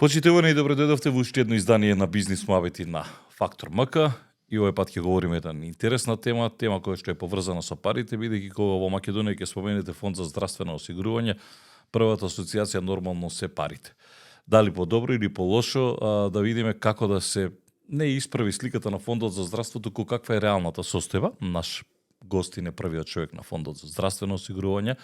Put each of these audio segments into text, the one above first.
Почитувани и добро дојдовте во уште едно издание на Бизнис муабети на Фактор МК. И овој пат ќе говориме една интересна тема која што е поврзана со парите, бидејќи кога во Македонија ќе споменете фонд за здравствено осигурување, првата асоциација нормално се парите. Дали по добро или по лошо, да видиме како да се не исправи сликата на фондот за здравство, туку каква е реалната состојба. Наш гостин е првиот човек на фондот за здравствено осигурување,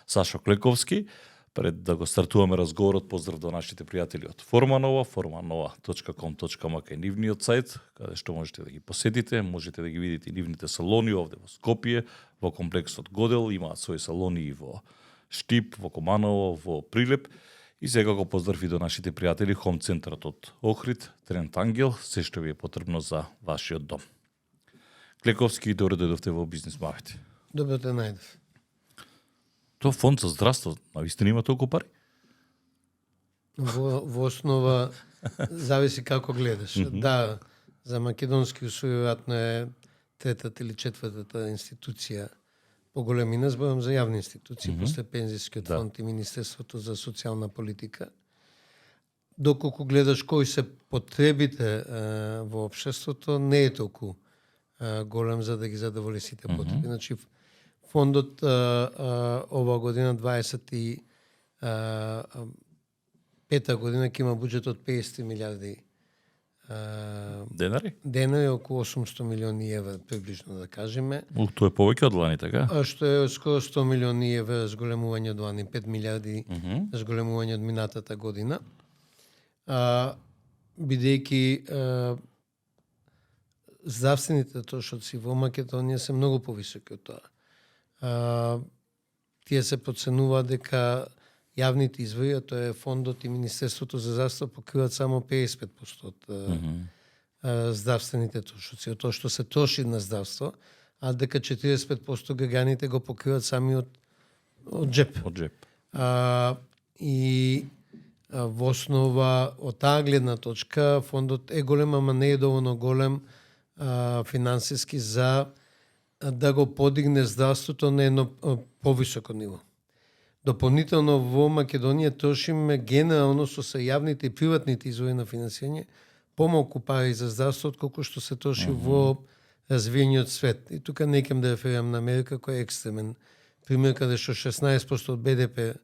Сашо Клековски. Пред да го стартуваме разговорот, поздрав до нашите пријатели од Форманова, formanova.com.mk е нивниот сајт, каде што можете да ги посетите, можете да ги видите нивните салони овде во Скопје, во комплексот Годел, имаат своји салони и во Штип, во Команово, во Прилеп. И секако поздрав и до нашите пријатели Хом центарот од Охрид, Трент Ангел, се што ви е потребно за вашиот дом. Клековски, добро дојдовте во Бизнис муабети. Добро те најдов. Тоа фонд за здравство, навистина има толку пари? Во основа зависи како гледаш. Да, за македонски усвои веројатно е третата или четвртата институција по големина, зборам за јавни институции, после пензискиот фонд и Министерството за социјална политика. Доколку гледаш кои се потребите во општеството, не е толку голем за да ги задоволи сите потреби. Значи, фондот ова година 25 година ќе има буџет од 50 милиарди Денари, околу 800 милиони евра приближно да кажеме. Тоа е повеќе од лани, така? Што е скоро 100 милиони евра зголемување од лани, 5 милиарди зголемување од минатата година. Бидејќи здравствените трошоци во Македонија се многу повисоки од тоа. Тие се проценуваат дека јавните извори, тоа е фондот и Министерството за здравство, покриваат само 55% од здравствените трошоци, од тоа што се троши на здравство, а дека 45% граѓаните го покриваат сами од џеп. И во основа од таа гледна точка фондот е голем, ама не е доволно голем финансиски за да го подигне здравството на едно повисоко ниво. Дополнително во Македонија трошиме генерално со јавните и приватните извори на финансирање помалку пари за здравство отколку што се троши во развиениот свет. И тука не ќе да реферирам на Америка кој е екстремен пример каде што 16% од БДП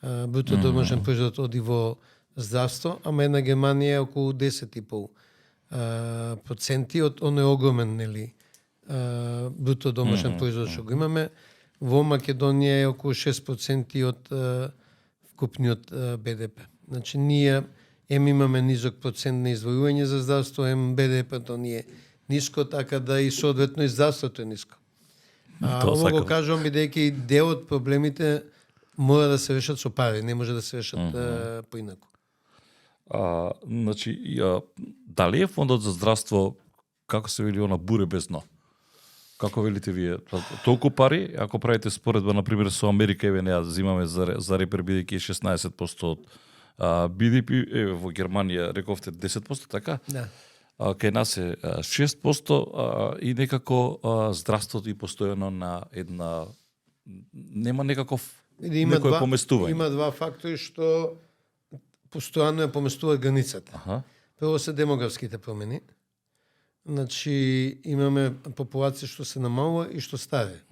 бруто домашен производ оди во здравство, ама една Германија е околу 10,5% од оној огромен, нели, бруто домашен производ што го имаме. Во Македонија е околу 6% од вкупниот БДП. Значи ние имаме низок процент на издвојување за здравство, БДП-то ни е ниско, така да и соодветно и здравството е ниско. Ово го кажувам бидејќи дел од проблемите мора да се решат со пари, не може да се решат поинаку. Значи, дали е фондот за здравство, како се вели, она буре без дно? Како велите вие? Толку пари, ако правите споредба, например, со Америка, еве неа зимаме за репер, бидејќи 16% од BDP, во Германија рековте 10%, така? Да. Кај нас е 6% и некако здравството и постојано на една... Нема некаков... некој поместување. Има два фактори што постојано ја поместуваат границата. Прво се демографските промени. Значи, имаме популација што се намалува и што старе.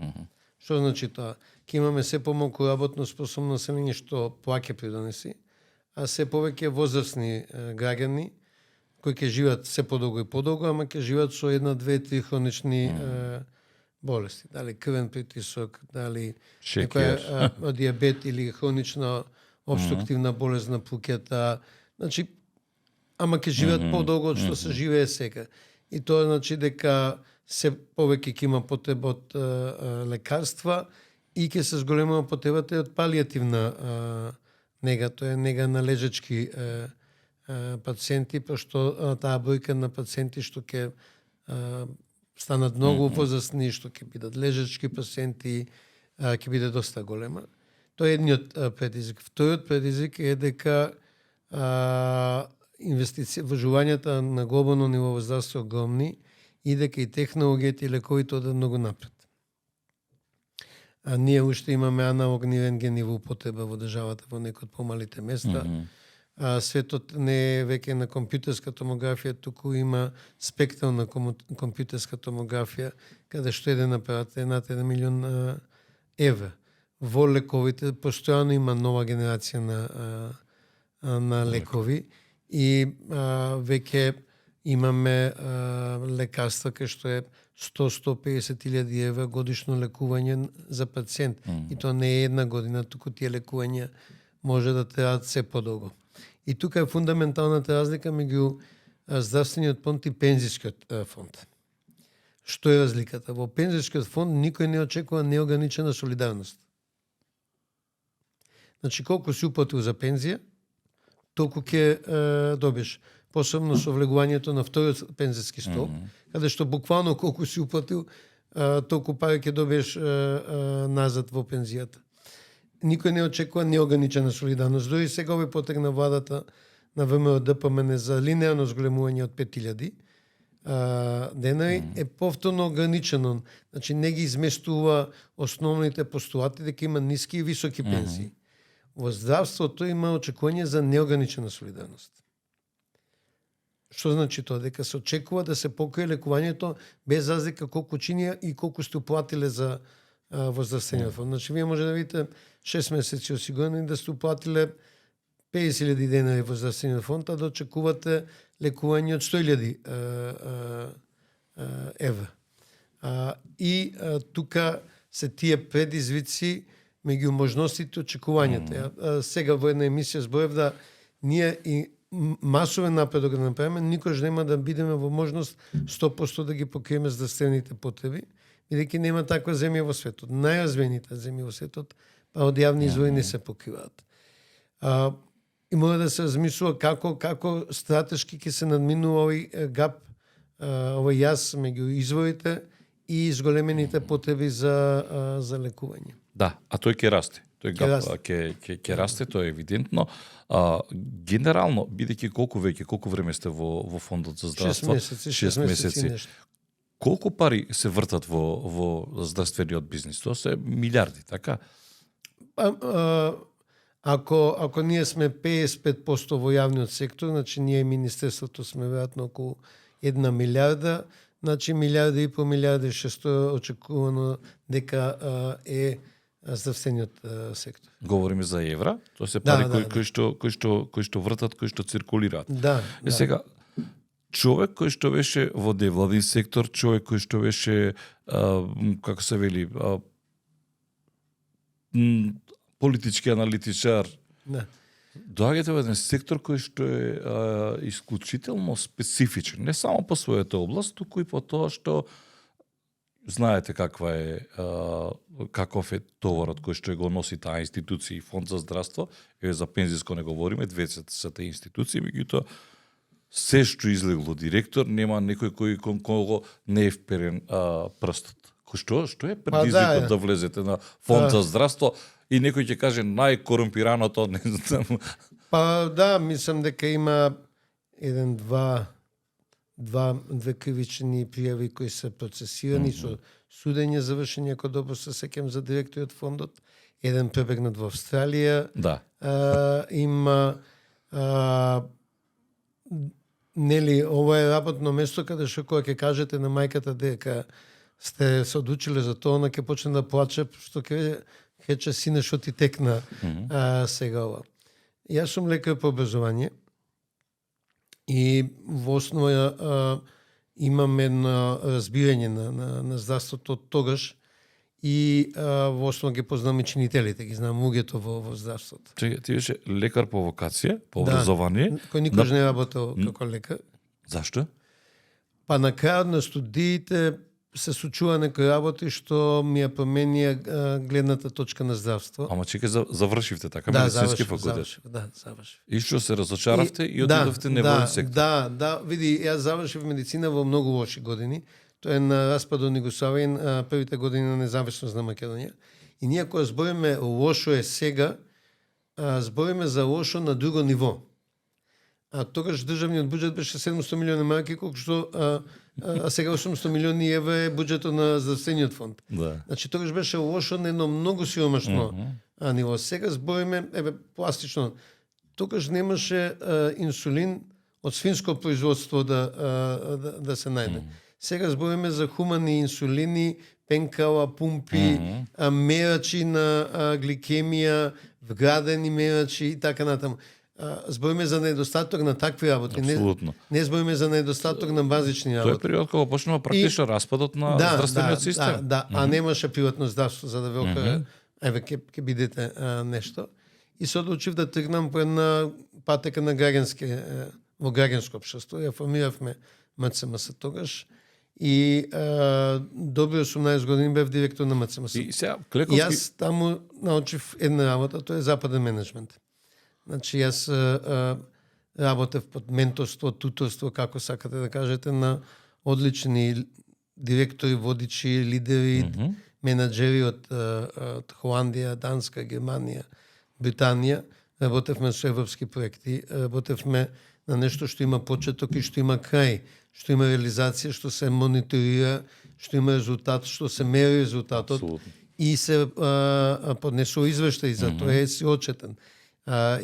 Што значи тоа? Ке имаме се помалку работно способно население што плаќа придонеси, а се повеќе возрастни граѓани кои ќе живеат се подолго и подолго, ама ќе живеат со една, две, три хронични болести. Дали крвен притисок, дали некоја дијабет или хронична обструктивна болест на плуќата. Значи, ама ќе живеат подолго од што се живее сега. И тоа значи дека се повеќе ќе има потреба од лекарства и ќе се зголемува потребата од палијативна нега, тоа е нега на лежачки пациенти, пошто таа бројка на пациенти што ќе станат многу возрастни, што ќе бидат лежачки пациенти, ќе биде доста голема. Тоа е едниот предизвик. Вториот предизвик е дека вложувањата на глобално ниво во здравство огромни и дека и технологијата и лековите одат многу напред. А ние уште имаме аналогни рентгени во употреба во државата во некои од помалите места. светот не е веќе на компјутерска томографија, туку има спектрална компјутерска томографија, каде што еден апарат е над 1 милион евра. Во лековите постојано има нова генерација на лекови и веќе имаме лекарства кај што е 100-150 илјади евра годишно лекување за пациент. И тоа не е една година, туку тие лекувања може да траат се подолго. И тука е фундаменталната разлика меѓу здравствениот фонд и пензискиот фонд. Што е разликата? Во пензискиот фонд никој не очекува неограничена солидарност. Значи, колку си уплатил за пензија, толку ќе добиш. Посебно со влегувањето на вториот пензиски столб, каде што буквално колку си уплатил, толку пари ќе добиеш назад во пензијата. Никој не очекува неограничена солидарност. Дори сега овој потегна владата на ВМРО ДПМН за линеарно зголемување од 5000 денари е повторно ограничено. Значи не ги изместува основните постулати дека има ниски и високи пензии. Во здравството има очекување за неограничена солидарност. Што значи тоа? Дека се очекува да се покрие лекувањето без разлика колку чинија и колку сте уплатиле за во здравствениот фонд. Значи вие може да видите 6 месеци осигурени да сте уплатиле 50.000 денари во здравствениот фонд, а да очекувате лекување од 100.000 евра. И тука се тие предизвици меѓу можностите и очекувањата. Сега во една емисија зборев да ние и масовен напредок да направиме, никош нема да бидеме во можност 100% да ги покриеме здравствените потреби, бидејќи нема таква земја во светот. Најразвиените земји во светот па од јавни извори не се покриваат. И мора да се размислува како стратешки ќе се надминува овој гап, овој јаз меѓу изворите и изголемените потреби за лекување. Да, а тој ќе расте. Тој гап ќе расте, тоа е евидентно. Генерално, бидејќи колку време сте во фондот за здравство? 6 месеци. Колку пари се вртат во здравствениот бизнис? Тоа се милиарди, така? Ако ние сме 55% во јавниот сектор, значи ние и Министерството сме веројатно околу 1 милиарда, значи 1,5 милиарда и 600 очекувано дека е здравствениот сектор. Говориме за евра, тоа се пари кои што вртат, кои што циркулираат. Сега, човек кој што беше во невладин сектор, човек кој што беше, како се вели, политички аналитичар, доаѓате во еден сектор кој што е исклучително специфичен, не само по својата област, туку и по тоа што знаете каков е товарот кој што го носи таа институција и фонд за здравство, за пензиско не говориме, двете институции, меѓутоа се што излегло директор, нема некој кој кон кого не е вперен прстот. Што е предизвикот да влезете на фонд за здравство и некој ќе каже најкорумпираното, не знам. Мислам дека има две кривични пријави кои се процесирани со судење завршени, ако добро се сеќам за директорот фондот. Еден пребегнат во Австралија. Има нели ова е работно место каде што кога ќе кажете на мајката дека сте се одлучиле за тоа, она ќе почне да плаче, што ќе рече сине што ти текна сега ова. Јас сум лекар по образование и во основа имам едно разбирање на здравството од тогаш и во основа ги познам и чинителите, ги знам луѓето во здравството. Ти беше лекар по вокација, по образование? Кој никош не работел како лекар. Зашто? Па на крајот на студиите се случува некои работи што ми ја променија гледната точка на здравство. Ама чека, завршивте така медицински факултет? Завршив. И што се разочаравте и отидовте неволен сектор? Види, јас завршив медицина во многу лоши години. Тоа е на распадот на Југославија, првите години на независност на Македонија. И ние кога збориме лошо е сега, збориме за лошо на друго ниво. Тогаш државниот буџет беше 700 милиони марки, колку што сега 800 милиони евра е буџетот на здравствениот фонд. Значи тогаш беше лошо на едно многу сиромашно ниво. Сега збориме, пластично, тогаш немаше инсулин од свинско производство да се најде. Сега збориме за хумани инсулини, пенкала, пумпи, мерачи на гликемија, вградени мерачи и така натаму. Збориме за недостаток на такви работи. Не збориме за недостаток на базични работи. Тој е период кога почнува практично распадот на здравствениот систем. А немаше приватно здравство за да велка еве ќе бидете нешто. И се одлучив да тргнам по една патека на во граѓанско општество. Ја формиравме МЦМС тогаш и добри 18 години бев директор на МЦМС. И сега Клековски... Јас таму научив една работа, тоа е западен менеджмент. Значи јас работев под менторство, туторство, како сакате да кажете, на одлични директори, водичи, лидери, менаџери од Холандија, Данска, Германија, Британија. Работевме со европски проекти, работевме на нешто што има почеток и што има крај, што има реализација, што се мониторира, што има резултат, што се мери резултатот. Абсолютно. И се поднесува извештај за тоа е си отчетен.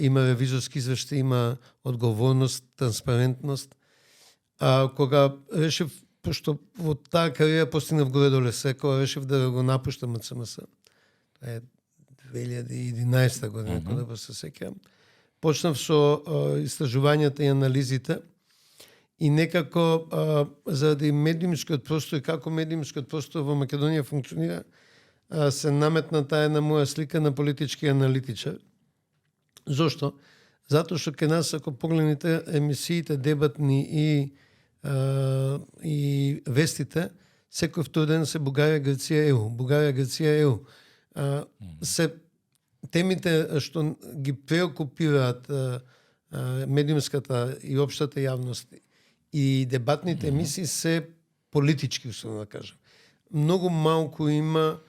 Има ревизорски извештај, има одговорност, транспарентност. Кога решив, пошто во таа кариера постигнав горе-доле се, кога решив да го напуштам од ЦМС, тоа е 2011 година, кога се сеќавам, почнав со истражувањата и анализите и некако заради медиумскиот простор, како медиумскиот простор во Македонија функционира, се наметна таа една моја слика на политички аналитичар. Зошто? Затоа што кај нас, ако погледнете емисиите дебатни и вестите, секој втор ден се Бугарија, Грција, ЕУ. Бугарија, Грција, ЕУ. Се темите што ги преокупираат медиумската и општата јавност и дебатните емисии се политички, условно да кажам. Многу малку има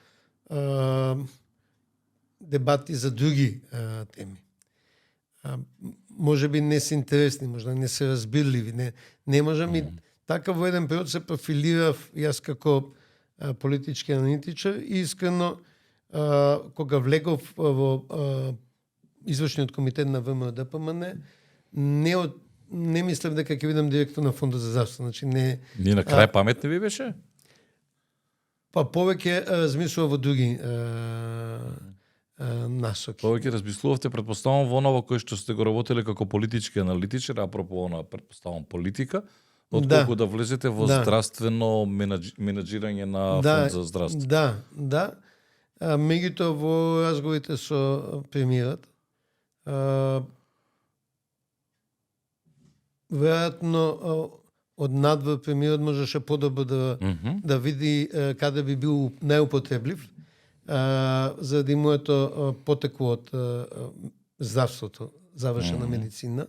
дебати за други теми. Може би не се интересни, можда не се разбирливи, не можам и така во еден период се профилирав јас како политички аналитичар и искрено кога влегов во извршниот комитет на ВМРО-ДПМН, не мислев дека ќе бидам директор на Фондот за здравство. Значи не на крај паметни ви беше? Па повеќе размислува во други насоки. Повеќе размислувавте, предпоставам, во оно во кој што сте го работеле како политички аналитичар, апропо она, предпоставам, политика, отколку да влезете во здравствено менаџирање на Фонд за здравство. Да. Меѓутоа во разговорите со премиерот, веројатно од надвор премиерот можеше подобро да види каде би бил најупотреблив, заради моето потекло од здравството, завршена медицина,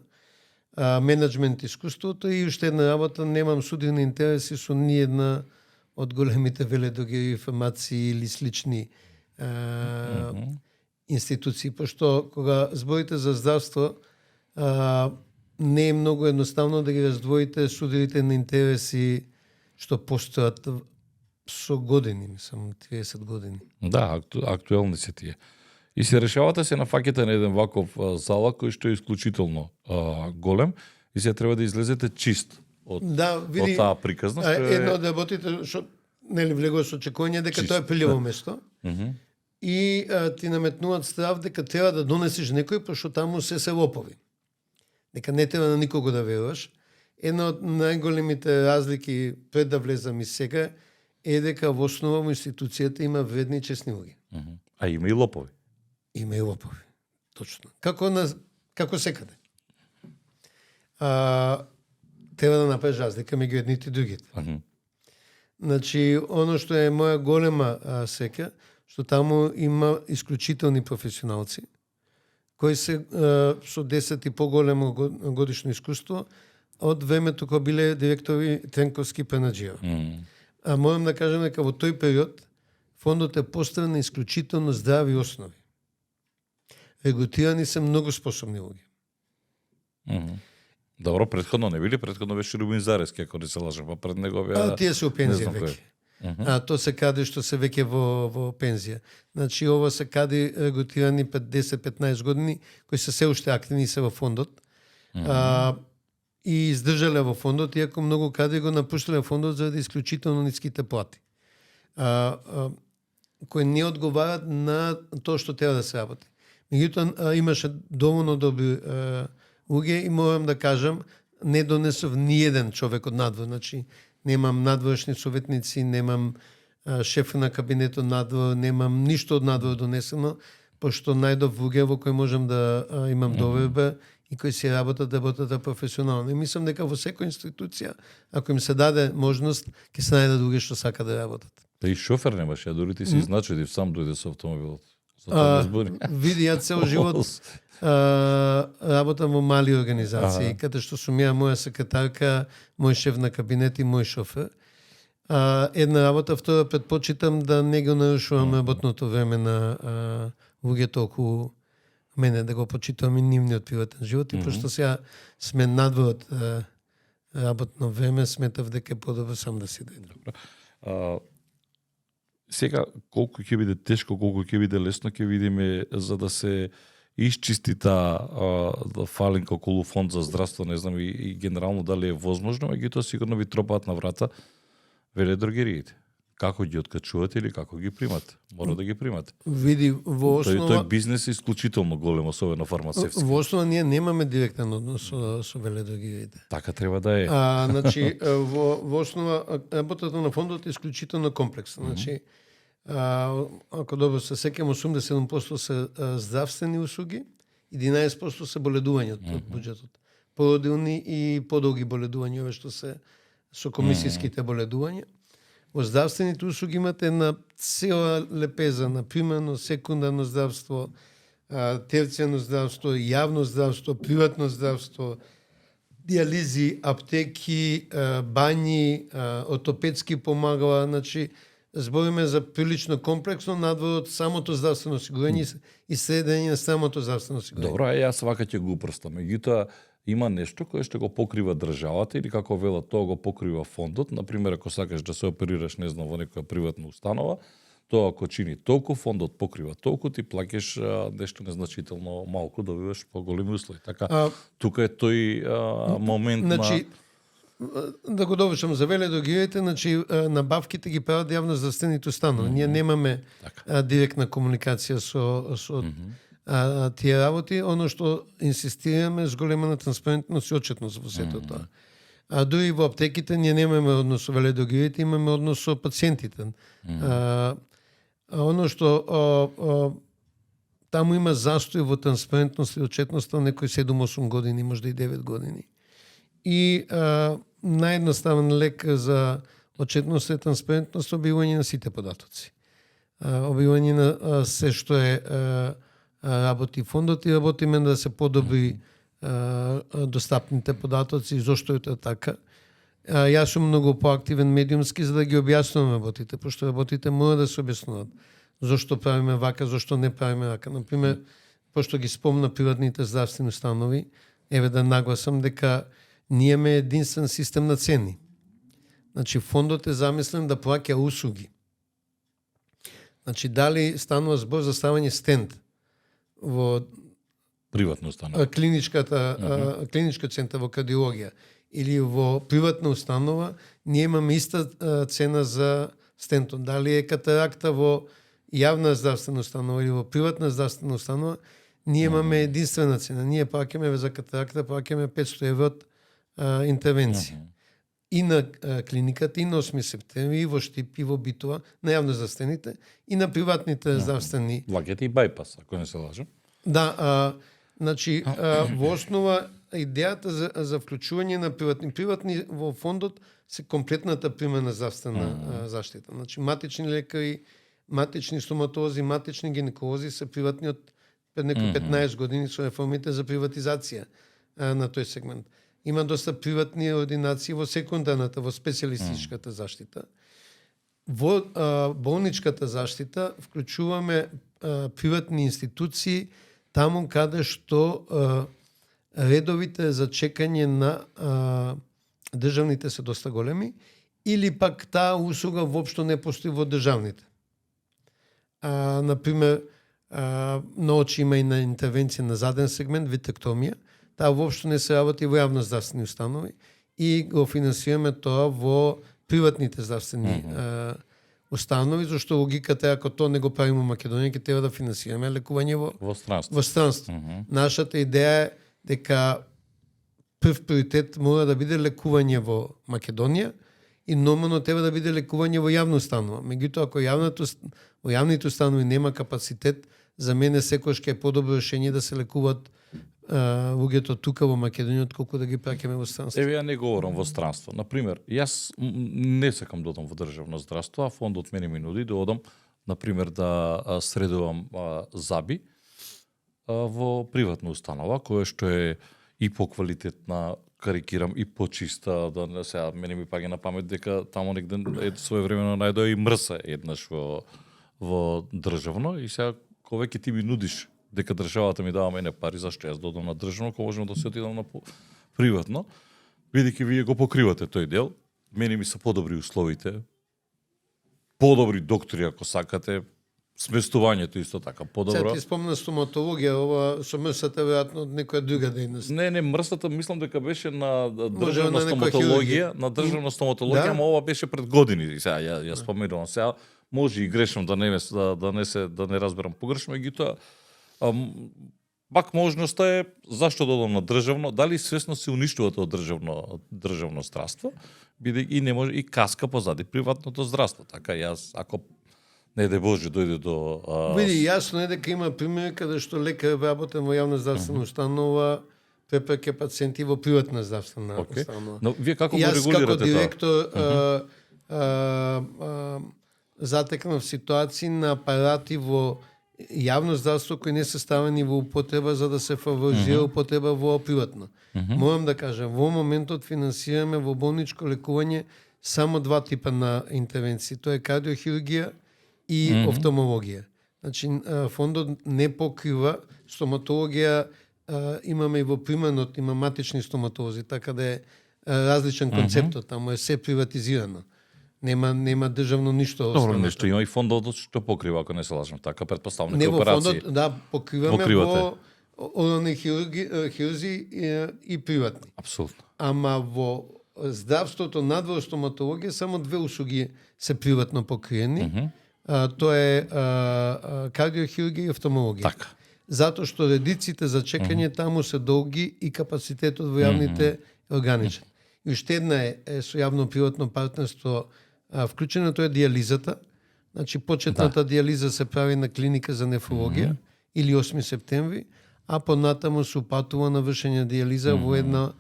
менеджмент искуството и уште една работа, немам судирни интереси со ниедна од големите веледроги, фармации или слични институции, пошто кога зборите за здравство, не е многу едноставно да ги раздвоите судирите на интереси што постојат со години, мислам, 30 години. Да, актуелни се тие. И се решавате се нафаќате на еден ваков зала кој што е исклучително голем и се треба да излезете чист од таа приказна. Едно од работите што нели влегува со очекување дека тоа е пилево место. И ти наметнуваат страв дека треба да донесеш некој, пошто таму се лопови. Дека не треба на никого да веруваш. Една од најголемите разлики пред да влезам и сега е дека во основа во институцијата има вредни и честни луѓе. А има и лопови. Има и лопови. Точно. Како секаде. Треба да направиш разлика меѓу едните и другите. Значи, оно што е моја голема сека, што таму има исклучителни професионалци, кои се со 10 и поголемо годишно искуство од времето кога биле директори Тренковски Пенаджиева. Морам да кажам дека во тој период фондот е поставен на исклучително здрави основи. Регрутирани се многу способни луѓе. Добро, претходно не били? Претходно беше Любин Зарески, ако не се лажам, па пред него беа... Тие се у пензија веќе. Тоа се кади што се веќе во пензија. Значи, ова се кади регрутирани 10-15 години, кои се уште активни се во фондот. И издржале во фондот, иако многу кадри го напуштале фондот заради исклучително ниските плати. Кои не одговарат на тоа што треба да се работи. Меѓутоа, имаше доволно добри луѓе и морам да кажам, не донесов ни еден човек од надвор. Значи, немам надворешни советници, немам шеф на кабинетот надвор, немам ништо од надвор донесено, пошто најдов луѓе во кои можам да имам доверба и кои си работат професионално. И мислам дека во секоја институција, ако им се даде можност, ќе се најдат луѓе што сака да работат. Та и шофер немаше, дури ти си значедив, сам дојде со автомобилот. Види, ја цел живот работам во мали организации, каде што сум ја, моја секретарка, мој шеф на кабинет и мој шофер. Една работа, втора предпочитам да не го нарушувам работното време на луѓето околу мене, да го почитувам и нивниот приватен живот. И пошто сега сме надвор од работно време, сметав дека е подобро сам да си дојдам. Сега, колку ќе биде тешко, колку ќе биде лесно, ќе видиме за да се исчисти таа фалинка околу фонд за здравство, не знам и генерално дали е возможно, меѓутоа сигурно ви тропаат на врата веледрогериите. Како ги откачувате или како ги примате? Мора да ги примате. Види, во основа... Тој бизнес е исклучително голем, особено фармацевски. Во основа ние немаме директен однос со веледрогериите. Така треба да е. Значи, во основа, работата на фондот е исклучително комплексна. Значи, ако добро се сеќам, 87% се здравствени услуги, 11% се боледувања од буџетот. Породилни и подолги боледувања, ове што се со комисиските боледувања. Во здравствените услуги имате една цела лепеза на примерно секундарно здравство, терцијано здравство, јавно здравство, приватно здравство, диализи, аптеки, бањи, ортопедски помагала, значи збориме за прилично комплексно надвор од самото здравствено осигурување и следење на самото здравствено осигурување. Добро, јас вака ќе го упростам. Меѓутоа, има нешто кое што го покрива државата или како велат тоа го покрива фондот. Например, ако сакаш да се оперираш, не знам, во некоја приватна установа, тоа ако чини толку, фондот покрива толку, ти плаќаш нешто незначително малку, добиваш поголеми услови. Така, тука е тој момент значи, да го довршам за веледрогериите, значи набавките ги прават јавно здравствените установи. Ние немаме директна комуникација со тие работи, оно што инсистираме зголемена транспарентност и отчетност во сето тоа. Дури во аптеките ние немаме однос со веледрогериите, имаме однос со пациентите. Оно што таму има застој во транспарентност и отчетноста некои 7-8 години, можда и 9 години. И наједноставен лек за отчетност и транспарентност е објавување на сите податоци. Објавување на се што е работи фондот и работиме да се подобри достапните податоци, зошто е тоа така. Јас сум многу поактивен медиумски за да ги објаснувам работите, пошто работите мора да се објаснуваат. Зошто правиме вака, зошто не правиме вака. Например, пошто ги спомна приватните здравствени установи, еве да нагласам дека ние имаме единствен систем на цени. Значи, фондот е замислен да плаќа услуги. Значи, дали станува збор за ставање стенд во приватна установа, клиничка центар во кардиологија или во приватна установа, ние имаме иста цена за стентот. Дали е катаракта во јавна здравствена установа или во приватна здравствена установа, ние имаме единствена цена. Ние плаќаме за катаракта, плаќаме 500 евро од интервенција. И на клиниката, и на 8 септември, и во Штип, и во Битова, на јавно здравствените, и на приватните здравствени. Влагете и бајпас, ако не се лажам. Да, значи, во основа, идејата за вклучување на приватни во фондот се комплетната примена здравствена заштита. Значи, матични лекари, матични стоматолози, матични гинеколози се приватни од пред некои 15 години со реформите за приватизација на тој сегмент. Има доста приватни ординации во секундарната, во специјалистичката заштита. Во болничката заштита вклучуваме приватни институции таму каде што редовите за чекање на државните се доста големи или пак таа услуга воопшто не постои во државните. Например, на очи има и на интервенција на заден сегмент, витектомија, таа воопшто не се работи во јавноздравствени установи и го финансираме тоа во приватните здравствени установи, зашто логиката е ако тоа не го правиме во Македонија, ќе треба да финансираме лекување во странство. Нашата идеја е дека прв приоритет мора да биде лекување во Македонија и нормално треба да биде лекување во јавна установа. Меѓутоа, ако во јавните установи нема капацитет, за мене секогаш ќе е подобро решение да се лекуваат луѓето тука во Македонија, отколку да ги праќаме во странство. Еве, ја не говорам во странство. Например, јас не сакам да одам во државно здравство, а фондот мене ми нуди да одам, например, да средувам заби во приватна установа, која што е и поквалитетна, карикирам, и почиста, да не сега мене ми паѓа на памет дека таму негде своевремено најдоа и мрса еднаш во државно и сега кога ќе ти ми нудиш дека државата ми дава мене пари, зашто јас додам на државно, кога можам да се отидам на приватно, бидејќи вие го покривате тој дел, мене ми се подобри условите, подобри доктори ако сакате, сместувањето исто така подобро. Сега ти спомна стоматологија, ова со мрсата веројатно од некоја друга дејност. Не, мрсата мислам дека беше на државна стоматологија, Да? ама ова беше пред години. Сега ја споменувам сега, може и грешно да не разберам погрешно, меѓутоа пак можноста е зашто додам на државно, дали свесно се уништува тоа државно здравство, бидејќи и не може и каска позади приватното здравство. Така јас ако не де Боже дојде до Види, јасно е дека има примери каде што лекар работен во јавна здравствена установа препраќа пациенти во приватна здравствена установа. Но вие како го Јас регулирате како тоа? директор затекнав ситуации на апарати во јавно здравство кои не се ставени во употреба за да се фаворизира употреба во приватно. Морам да кажам, во моментот финансираме во болничко лекување само два типа на интервенции. Тоа е кардиохирургија и офталмологија. Значи, фондот не покрива стоматологија, имаме и во примернот, има матични стоматолози, така да е различен концептот, таму е се приватизирано. Нема државно ништо. Добро, нешто има и фондот што покрива, ако не се лажам, така претпоставам Не некои во операции. фондот, да, покриваме Покривате. во орални хирурзи и приватни. Апсолутно. Ама во здравството надвор стоматологија само две услуги се приватно покриени. Тоа е кардиохирургија и офталмологија. Така. Затоа што редиците за чекање таму се долги и капацитетот во јавните е ограничен. И уште една е со јавно-приватно партнерство вклучено, тоа е дијализата. Значи почетната дијализа се прави на клиника за нефрологија или 8 септември, а понатаму се упатува на вршење дијализа во една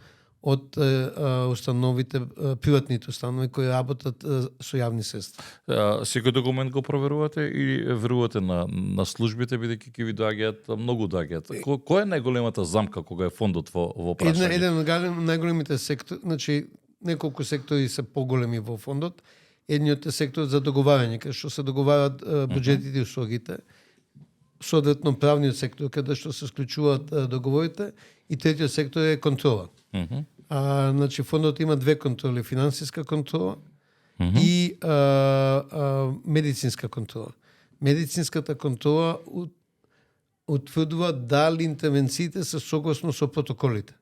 од установите, приватните установи кои работат со јавни средства. Секој документ го проверувате или верувате на службите, бидејќи ќе ви доаѓаат, многу доаѓаат. Која е најголемата замка кога е фондот во прашање? Еден од најголемите сектори, значи неколку сектори се поголеми во фондот. Едниот е секторот за договарање, каде што се договарат буџетите и услугите, соодветно правниот сектор каде што се склучуваат договорите, и третиот сектор е контрола. Значи фондот има две контроли, финансиска контрола и медицинска контрола. Медицинската контрола утврдува дали интервенциите се согласно со протоколите.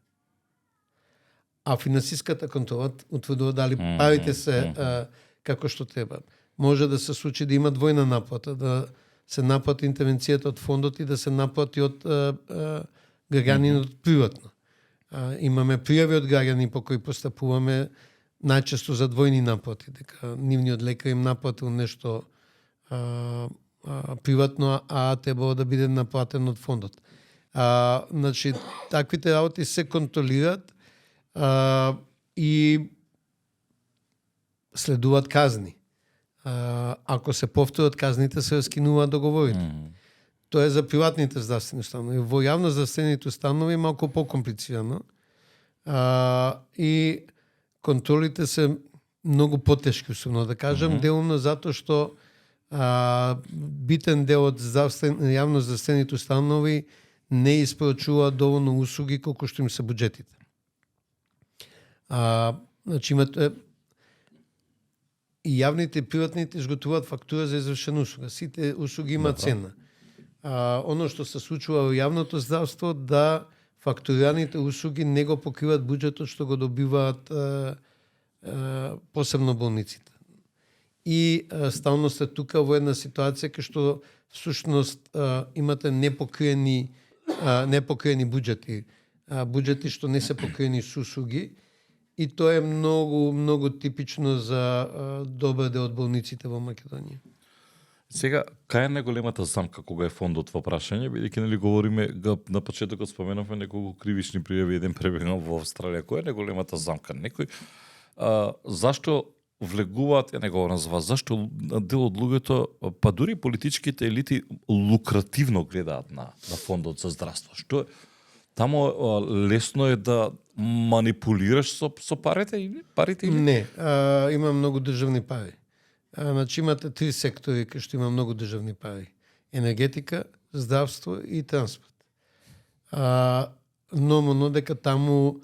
А финансиската контрола утврдува дали парите се како што треба. Може да се случи да има двојна наплата, да се наплати интервенцијата од фондот и да се наплати од граѓанинот приватно. Имаме пријави од граѓани по кои постапуваме најчесто за двојни наплати, дека нивниот лекар им наплатил нешто приватно, а требало да биде наплатено од фондот. Значи, таквите работи се контролираат и следуваат казни. Ако се повторат казните, се раскинуваат договорите. Тоа е за приватните здравствени установи. Во јавно здравствените установи е малку покомплицирано. И контролите се многу потешки, особено да кажам, делумно затоа што битен дел од јавно здравствените установи не испорачуваат доволно услуги колку што им се буџетите. Значи имате и јавните и приватните изготвуваат фактура за извршена услуга. Сите услуги имаат цена. Оно што се случува во јавното здравство, да фактурираните услуги не го покриваат буџетот што го добиваат посебно болниците. И стално сте тука во една ситуација кај што всушност имате непокриени буџети, буџети што не се покриени со услуги, и тоа е многу типично за добар дел од болниците во Македонија. Сега, кај е најголемата замка кога е фондот во прашање, бидејќи нели говориме на почетокот споменавме неколку кривични пријави, еден пребегнал во Австралија. Која е најголемата замка? Некој зашто влегуваат, не го за вас, зашто дел од луѓето, па дури политичките елити лукративно гледаат на фондот за здравство? Што таму лесно е да манипулираш со парите или? Не, има многу државни пари. Значи имате 3 сектори кај што има многу државни пари: енергетика, здравство и транспорт. Нормално дека таму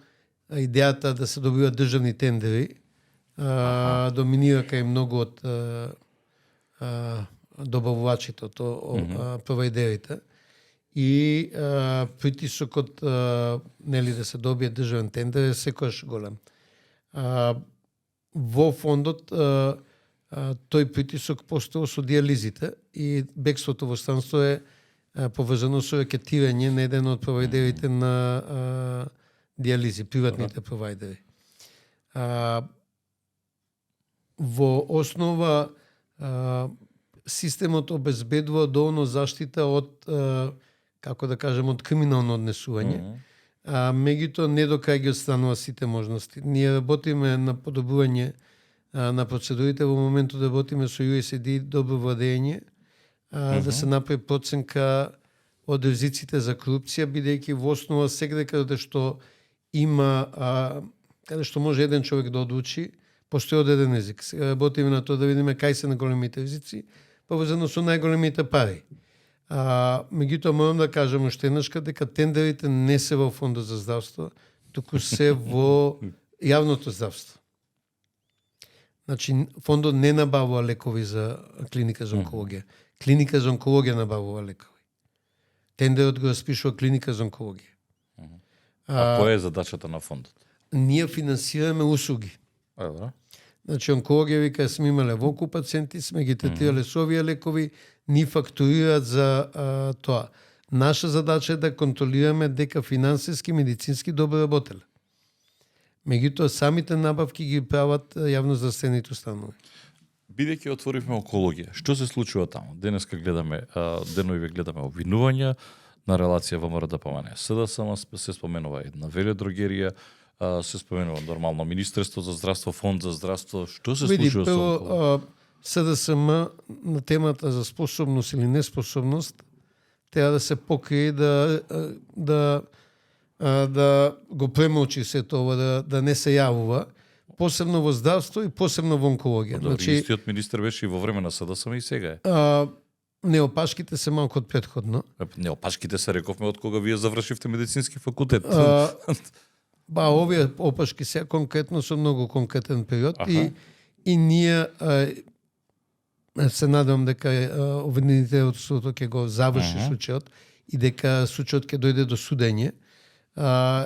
идејата да се добиваат државни тендери доминира кај многу од добавувачите, провајдерите, и притисокот нели да се добие државен тендер е секогаш голем. Во фондот тој притисок постои со диализите, и бегството во странство е поврзано со рекетирање на еден од провајдерите на диализи, приватните провајдери. Во основа системот обезбедува доволно заштита од, како да кажем, од криминално однесување. Меѓутоа не до крај ги отстранува сите можности. Ние работиме на подобрување на процедурите, во моментот работиме со USAID добро владење, да се направи проценка од ризиците за корупција, бидејќи во основа секаде каде што има, каде што може еден човек да одлучи, постои одреден ризик. Сега работиме на тоа да видиме кај се најголемите ризици, поврзано со најголемите пари. Меѓутоа морам да кажам уште еднаш дека тендерите не се во фондот за здравство, туку се во јавното здравство. Значи, фондот не набавува лекови за клиника за онкологија. Клиника за онкологија набавува лекови. Тендерот го распишува клиника за онкологија. Која е задачата на фондот? Ние финансираме услуги. Значи, онкологија вика сме имале волку пациенти, сме ги третирале со овие лекови, ни фактурираат за тоа. Наша задача е да контролираме дека финансиски, медицински добро работеле. Меѓутоа, самите набавки ги прават јавноздравствените установи. Бидејќи отворивме онкологија, што се случува таму? Денеска гледаме, денови гледаме обвинувања на релација ВМРО ДПМНЕ. СДСМ се споменува една веледрогерија, се споменува нормално Министерство за здравство, Фонд за здравство. Што се случува со онкологија? СДСМ на темата за способност или неспособност треба да се покрие, да го премолчи се тоа, да не се јавува, посебно во здравство и посебно во онкологија. Значи, истиот министер беше и во време на СДСМ и сега е. Неопашките се малку од претходно. Неопашките се рековме од кога вие завршивте медицински факултет. Овие опашки се конкретно со многу конкретен период и ние се надевам дека обвинителството ќе го заврши случајот и дека случајот ќе дојде до судење.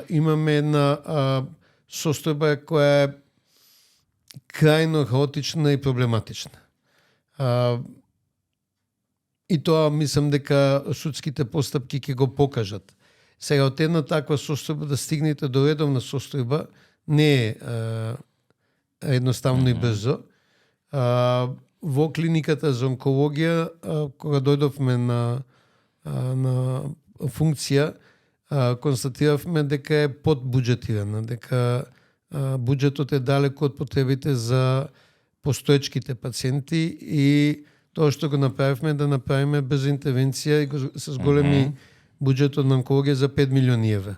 Имаме една состојба која е крајно хаотична и проблематична. И тоа мислам дека судските постапки ќе го покажат. Сега од една таква состојба да стигнете до редовна состојба не е едноставно и брзо. Во клиниката за онкологија, кога дојдовме на функција, констатиравме дека е подбуџетирана, дека буџетот е далеку од потребите за постоечките пациенти, и тоа што го направивме да направиме брза интервенција и с големи буџетот на онкологија за 5 милиони евра.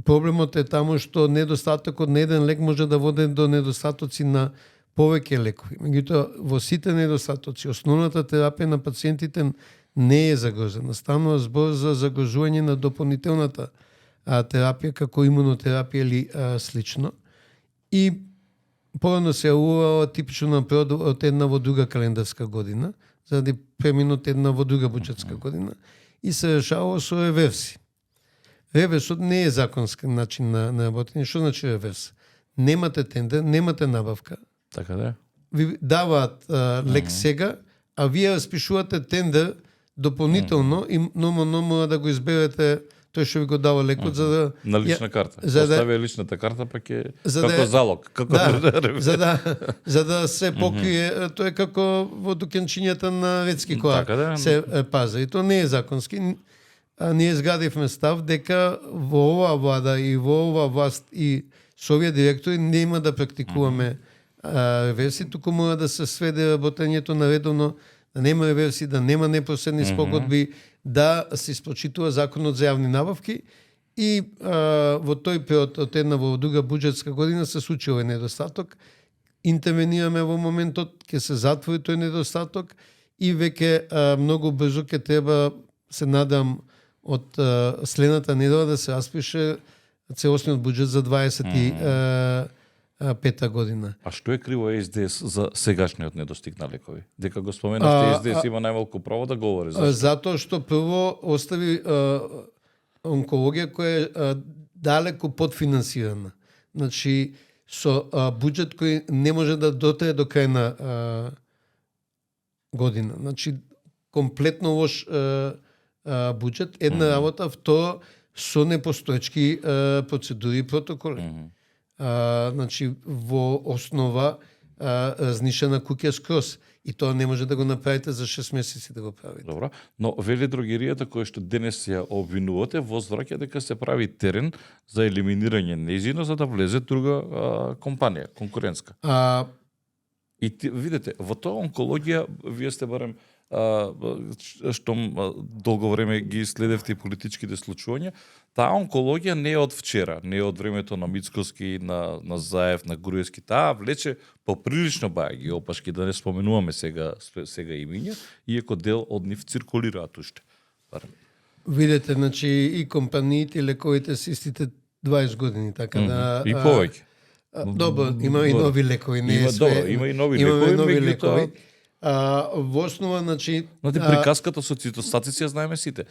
Проблемот е таму што недостатокот на еден лек може да води до недостатоци на повеќе лекови. Меѓутоа, во сите недостатоци, основната терапија на пациентите не е загрозена. Станува збор за загрозување на дополнителната терапија, како имунотерапија или слично. И порано се јавувала типично на превод од една во друга календарска година, заради преминот една во друга буџетска година, и се решавало со реверси. Реверсот не е законски начин на работење. Што значи реверс? Немате тендер, немате набавка. Така да е. Ви даваат лек сега, а вие распишувате тендер дополнително и нормално мора да го изберете тој што ви го дава лекот за да на лична карта. Оставија личната карта пак е како залог, како за да се покрие, тоа е како во дукенчињата на ветски која се паза. И тоа не е законски. Ние изградивме став дека во оваа влада и во оваа власт и со овие директори нема да практикуваме реверси, туку мора да се сведе работењето на редовно, да нема реверси, да нема непосредни спогодби, да се испочитува законот за јавни набавки и во тој период од една во друга буџетска година се случи овој недостаток. Интервенираме во моментот, ќе се затвори тој недостаток и веќе многу брзо ќе треба, се надам, од следната недела да се распише целосниот буџет за 25 година. А што е криво СДС за сегашниот недостиг на лекови? Дека го споменавте, СДС има најмалку право да говори. Зашто? Затоа што прво остави онкологија која е далеко подфинансирана. Значи, со буџет кој не може да дотрае до крај на година. Значи, комплетно лош буџет, една работа, второ, со непостоечки процедури и протоколи. Значи, во основа разнишена куќа скроз. И тоа не може да го направите за 6 месеци да го правите. Добро, но вели дрогеријата која што денес ја обвинувате, возвраќа дека се прави терен за елиминирање нејзино за да влезе друга компанија, конкурентска. И видите, во тоа онкологија, вие сте барем што долго време ги следевте политичките случувања, таа онкологија не е од вчера, не е од времето на Мицкоски, на Заев, на Груевски, таа влече поприлично баја ги опашки, да не споменуваме сега имиња, иако дел од нив циркулираат уште. Видете, значи и компаниите и лековите се истите 20 години, така да... И повеќе. Добро, има и нови лекови, не е све. Има и нови лекови, во основа, значи... приказката со цитостатици ја знаеме сите.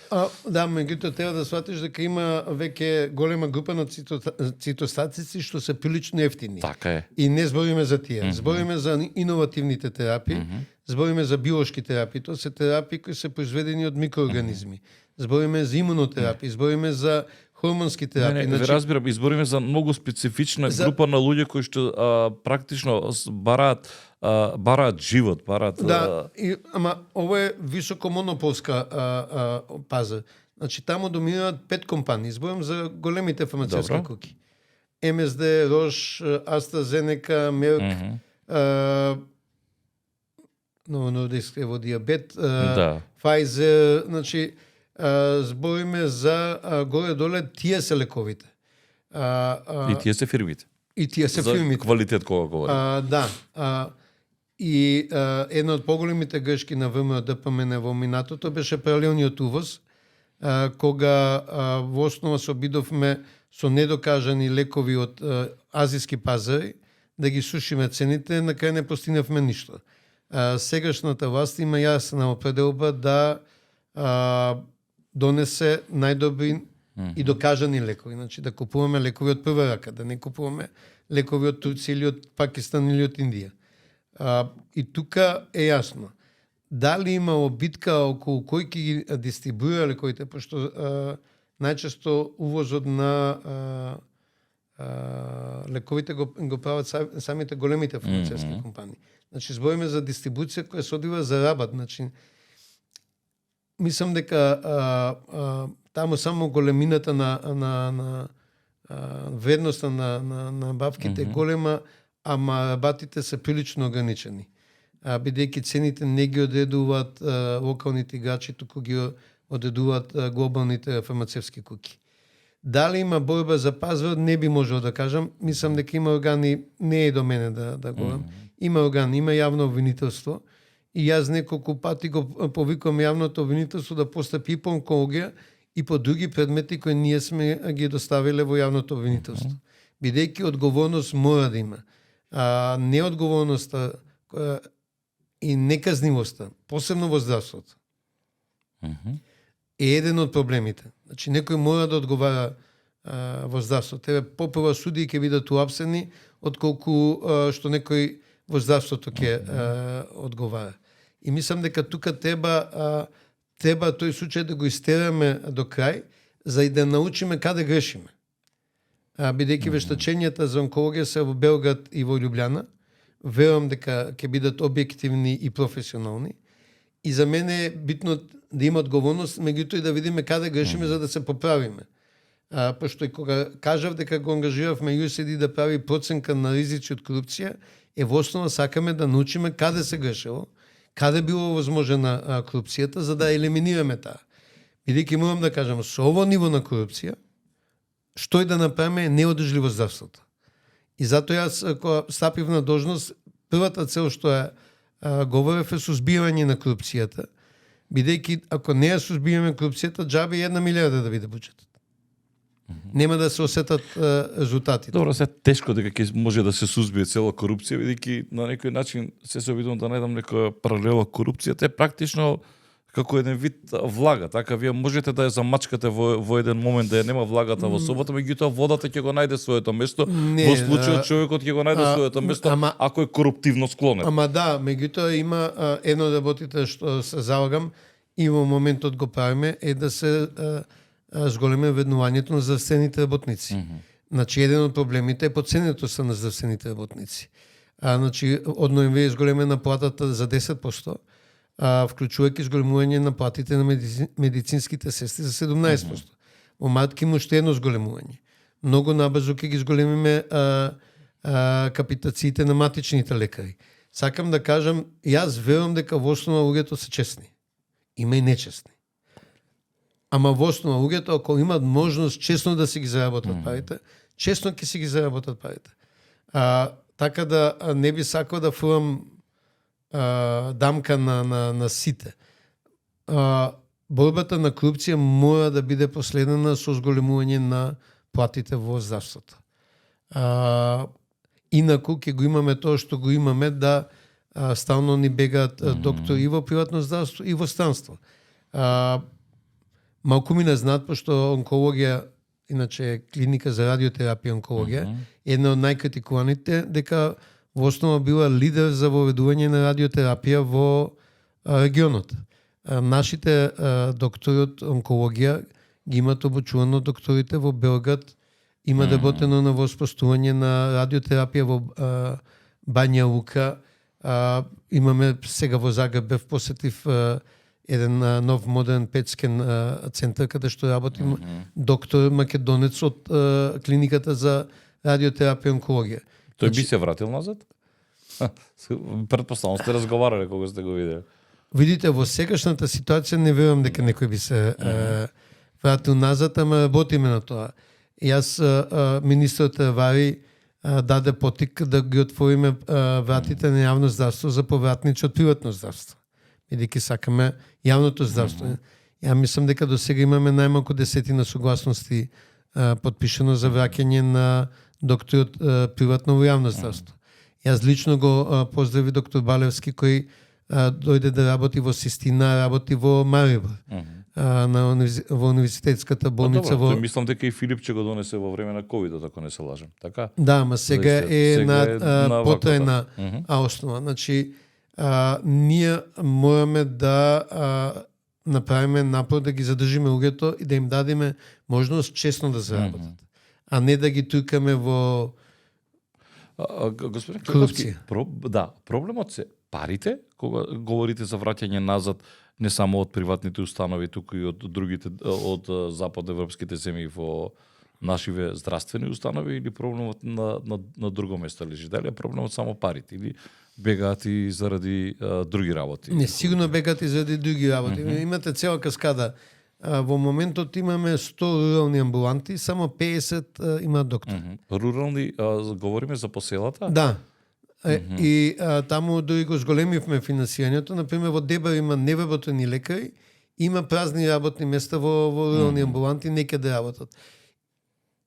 Да, меѓутоа треба да сватиш дека има веќе голема група на цитостатици што се прилично ефтини. Така е. И не збориме за тие. Збориме за иновативните терапии, збориме за биолошки терапии. Тоа се терапии кои се произведени од микроорганизми. Збориме за имунотерапии, збориме за хормонски терапии. Не, разбирам, избориме за многу специфична група на луѓе кои што практично бараат живот, бараат... Да, ама ова е високо монополска пазар. Значи, таму доминираат 5 компании. Зборам за големите фармацевтски куќи. МСД, Рош, AstraZeneca, Мерк, Novo Nordisk во диабет, Pfizer, значи, збориме за горе-доле тие се лековите. И тие се фирмите. И тие се фирмите. За квалитет кога говори. Да. И една од поголемите грешки на ВМРО ДПМН во минатото беше паралелниот увоз, кога во основа се обидовме со недокажани лекови од азиски пазари да ги сушиме цените, на крај не постигнавме ништо. Сегашната власт има јасна определба да донесе најдобри и докажани лекови. Значи да купуваме лекови од прва рака, да не купуваме лекови од Турција или од Пакистан или од Индија. И тука е јасно. Дали имало битка околу кој ќе ги дистрибуира лековите, пошто најчесто увозот на лековите го прават самите големите фармацевтски компании. Значи збориме за дистрибуција која се одвива за рабат. Значи мислам дека таму само големината на вредноста на бавките голема, ама рабатите се прилично ограничени. Бидејќи цените не ги одредуваат локалните играчи, туку ги одредуваат глобалните фармацевтски куќи. Дали има борба за пазар, не би можел да кажам. Мислам дека има органи, не е до мене да говорам. Има органи, има јавно обвинителство. И јас неколку пати го повикувам јавното обвинителство да постапи и по онкологија и по други предмети кои ние сме ги доставиле во јавното обвинителство. Бидејќи одговорност мора да има. неодговорноста и неказнивоста, посебно во здравството, е еден од проблемите. Значи, некој мора да одговара во здравството. Тебе попрва суди ќе бидат уапсени, отколку што некој во здравството ќе одговара. И мислам дека тука треба тој случај да го истераме до крај, за и да научиме каде грешиме. Бидејќи вештачењата за онкологија се во Белград и во Љубљана, верувам дека ќе бидат објективни и професионални. И за мене е битно да има одговорност, меѓутоа и да видиме каде грешиме за да се поправиме. Пошто и кога кажав дека го ангажиравме USAID да прави проценка на ризици од корупција, во основа сакаме да научиме каде се грешело, каде било возможена корупцијата, за да елиминираме таа. Бидејќи морам да кажам, со ово ниво на корупција, што и да направиме е неодржливо здравството. И затоа јас, кога стапив на должност, првата цел што ја говорев е сузбивање на корупцијата, бидејќи ако не ја сузбиваме корупцијата, џабе 1 милиарда да биде буџетот. Нема да се осетат резултатите. Добро, се тешко дека ќе може да се сузбие цела корупција, бидејќи на некој начин се обидувам да најдам некоја паралела корупцијата е практично како еден вид влага, така вие можете да ја замачкате во еден момент да ја нема влагата во собата, меѓутоа водата ќе го најде своето место, во случајот човекот ќе го најде своето место, ако е коруптивно склонет. Ама да, меѓутоа има едно од работите што се залагам и во моментот го правиме е да се зголеме вреднувањето на здравствените работници. Значи еден од проблемите е подценетоста на здравствените работници. Значи од ноември зголемена платата за 10%. Вклучувајќи зголемување на платите на медицинските сестри за 17%. Во март ќе има уште едно зголемување. Многу набрзо ќе ги зголемиме капитациите на матичните лекари. Сакам да кажам, јас верувам дека во основа луѓето се честни. Има и нечестни. Ама во основа луѓето, ако имаат можност честно да си ги заработат парите, честно ќе си ги заработат парите. Така да не би сакал да фурам дамка на сите. Борбата на корупција мора да биде последена со зголемување на платите во здравството. Инаку ќе го имаме тоа што го имаме, да стално ни бегаат доктори и во приватно здравство и во странство. Малку ми не знаат, пошто онкологија, иначе клиника за радиотерапија онкологија, една од најкритикуваните, дека во основа била лидер за воведување на радиотерапија во регионот. Нашите доктори од онкологија ги имат обучувано докторите во Белград, има работено на воспоставување на радиотерапија во Бања Лука. Имаме сега во Загреб бев посетив еден нов модерен петскен центар каде што работи доктор македонец од клиниката за радиотерапија онкологија. Тој би се вратил назад? Претпоставам сте разговарале кога сте го виделе. Видите, во сегашната ситуација не верувам дека некој би се вратил назад, ама работиме на тоа. Јас, министрот Вари, даде потик да ги отвориме вратите на јавно здравство за повратници од приватно здравство. Бидејќи сакаме јавното здравство. Ја мислам дека до сега имаме најмалку 10 согласности подпишано за враќање на доктори од приватно во јавно здравство. Јас лично го поздрави доктор Балевски, кој дојде да работи во Систина, работи во Марибор, во универзитетската болница. Добро, мислам дека и Филипче го донесе во време на ковидот, ако не се лажам, така? Да, ама сега е на потрајна основа. Значи, ние мораме да направиме напор да ги задржиме луѓето и да им дадеме можност честно да заработат, а не да ги туркаме во Господин Крковски, проблемот се парите, кога говорите за враќање назад не само од приватните установи, туку и од другите, од западноевропските земји во нашиве здравствени установи, или проблемот на друго место лежи? Дали е проблемот само парите или бегаат и заради други работи? Не, сигурно бегаат и заради други работи. Имате цела каскада. Во моментот имаме 100 рурални амбуланти, само 50 има доктор. Рурални, говориме за поселата? Да. И таму дори го зголемивме финансирањето. Например, во Дебар има невработени лекари, има празни работни места во рурални амбуланти, некаде работат.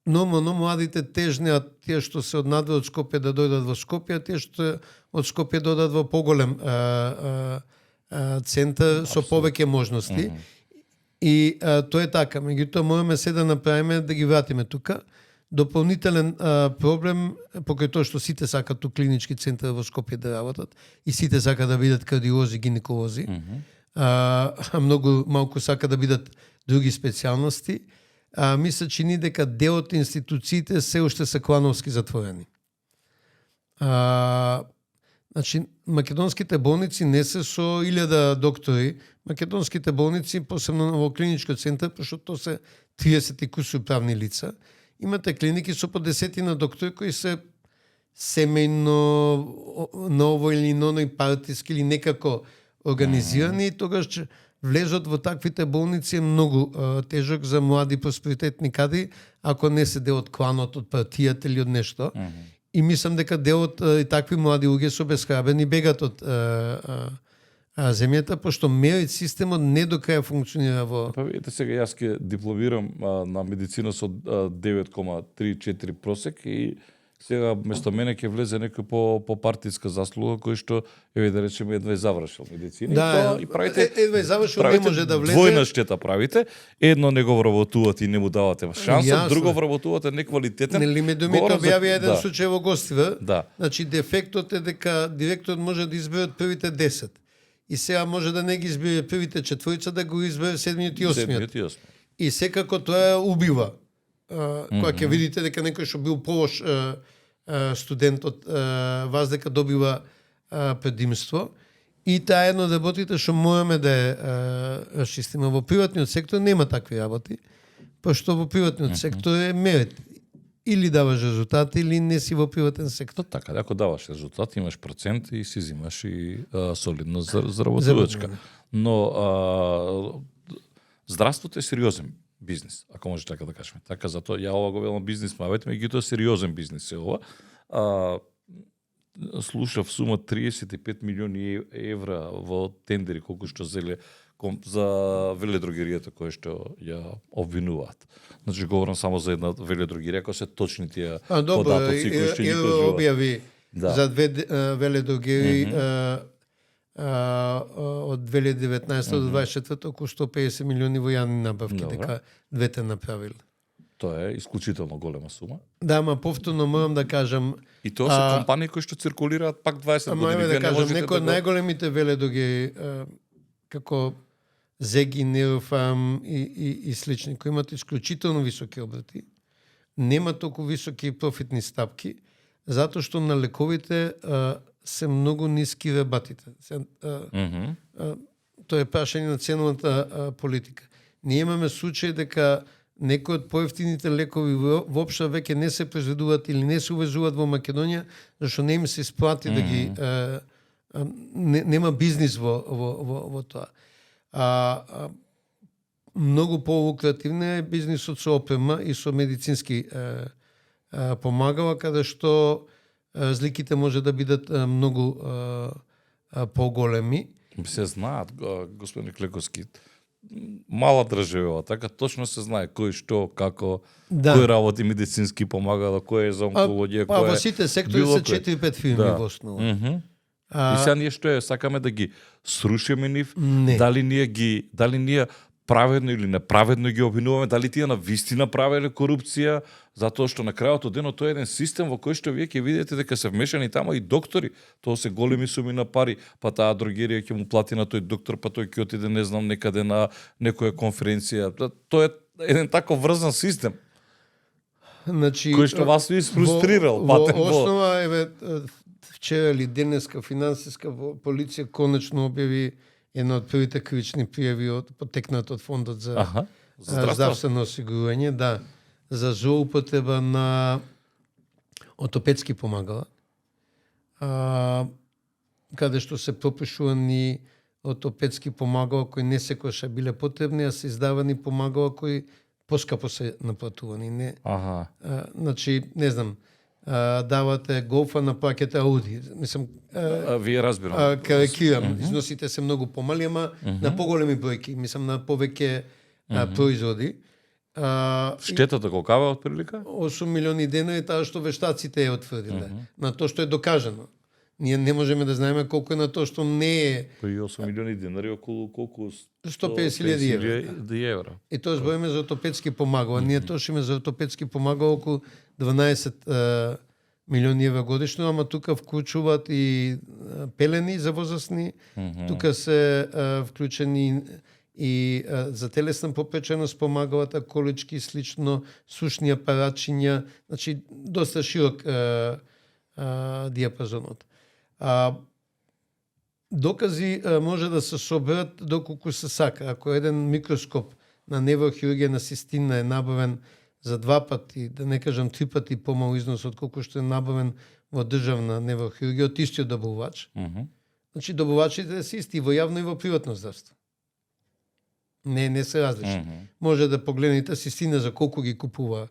но младите тежнеат тие што се од надвор од Скопје да дојдат во Скопје, а тие што од Скопје додат во поголем центар со повеќе можности. И тоа е така, меѓутоа можеме се да направиме да ги вратиме тука. Дополнителен проблем покрај тоа што сите сакаат у клинички центар во Скопје да работат и сите сакаат да бидат кардиолози, гинеколози. А многу малку сака да бидат други специјалности. Ми се чини дека дел од институциите се уште се клановски затворени. Значи, македонските болници не се со 1000 доктори. Македонските болници, посебно во клиничкиот центар, пошто тоа се 30 и кусур правни лица, имате клиники со по 10 доктори кои се семејно, ново или ној партиски или некако организирани, и тогаш влезот во таквите болници е многу тежок за млади просперитетни кадри, ако не се дел од кланот, од партијата или од нешто. И мислам дека делот и такви млади луѓе се обесхрабрени бегат од земјата, пошто мерит системот не до крај функционира во... Па видите сега, јас ке дипломирам на медицина со 9,34 просек и сега место мене ќе влезе некој по партиска заслуга кој што еве да речеме едва завршил медицина. Да, и правите едва завршил не може да влезе. Двојна штета правите, едно не го вработувате и не му давате шанса, Јасно. друго вработувате неквалитетен. Нели ме думите објави еден случај во Гостива. Да. Значи дефектот е дека директорот може да избере од првите 10. И сега може да не ги избере првите 4, да го избере 7 и 8. И секако тоа убива. Кога ќе видите дека некој што бил полош студент од вас дека добива предимство. И таа едно од работите што можеме да е расчистиме. Во приватниот сектор нема такви работи, пошто во приватниот сектор е мерит. Или даваш резултати, или не си во приватен сектор. Така, ако даваш резултат, имаш процент и си зимаш и солидно заработувачка. Но здравството е сериозен бизнис, ако може така да кажеме. Така затоа ја ова го велам бизнис мавет, меѓутоа сериозен бизнис е ова. Слушав сума 35 милиони евра во тендери колку што зеле за веледрогеријата кои што ја обвинуваат. Значи говорам само за една веледрогерија која се точни тие податоци кои што ги кажуваат. Објави за две веледрогерии од 2019 до 2024 околу 150 милиони во јавни набавки, дека двете направиле. Тоа е исклучително голема сума. Да, ама повторно морам да кажам... И тоа се компании кои што циркулираат пак 20 години. Ама да кажам, некои од најголемите веледоги, како Зеги, Неофарм и слични, кои имат исклучително високи обрати, нема толку високи профитни стапки, затоа што на лековите се многу ниски рабатите. Тоа е прашање на ценовата политика. Ние имаме случај дека некои од поевтините лекови воопшто веќе не се произведуваат или не се увезуваат во Македонија, зашто не им се исплати да ги нема бизнис во тоа. Многу полукративно е бизнисот со опрема и со медицински помагала, каде што разликите може да бидат многу поголеми. Се знаат, господин Клековски, мала држава, така точно се знае кој што, како, кој работи медицински помагала, кој е за онкологија, кој е... Во сите сектори се 4-5 фирми во основа. И сега ние што е, сакаме да ги срушиме нив, дали ние праведно или неправедно ги обвинуваме, дали тие на вистина правеле корупција, затоа што на крајот од денот тоа е еден систем во кој што вие ќе видите дека се вмешани тама и доктори, тоа се големи суми на пари, па таа дрогерија ќе му плати на тој доктор, па тој ќе отиде не знам некаде на некоја конференција. Тоа е еден таков врзан систем. Значи, кој што вас ви фрустрирал, во основа еве вчера или денеска финансиска полиција конечно објави една од првите кривични пријави потекнат од фондот за здравствено осигурување, за злоупотреба на ортопедски помагала, каде што се пропишувани ортопедски помагала кои не секогаш биле потребни, а се издавани помагала кои поскапо се наплатувани. Значи, не знам, давате голфа, наплаќате Ауди. Мислам, вие разбирам. Карикирам. Износите се многу помали, ама на поголеми бројки, мислам на повеќе производи. Штетата колкава од прилика? 8 милиони денари таа што вештаците е отврдиле. На тоа што е докажано. Ние не можеме да знаеме колку е на тоа што не е. Па и 8 милиони денари околу колку? 150.000 евра. И тоа збориме за ортопедски помагала. Ние трошиме за ортопедски помагала околу 12 милиони евра годишно, ама тука вклучуваат и пелени за возрастни. Тука се вклучени и за телесна попеченост помагалата, колички, слично, сушни апаратчиња, значи доста широк диапазонот. Докази може да се соберат доколку се сака. Ако еден микроскоп на неврохирургија на цистина е набавен за 2 пати, да не кажам 3 пати помал износ од колку што е набавен во државна неврохирургија од истиот добавувач. Значи добавувачите се исти во јавно и во приватно здравство. Не се различни. Може да погледнете цистина за колку ги купува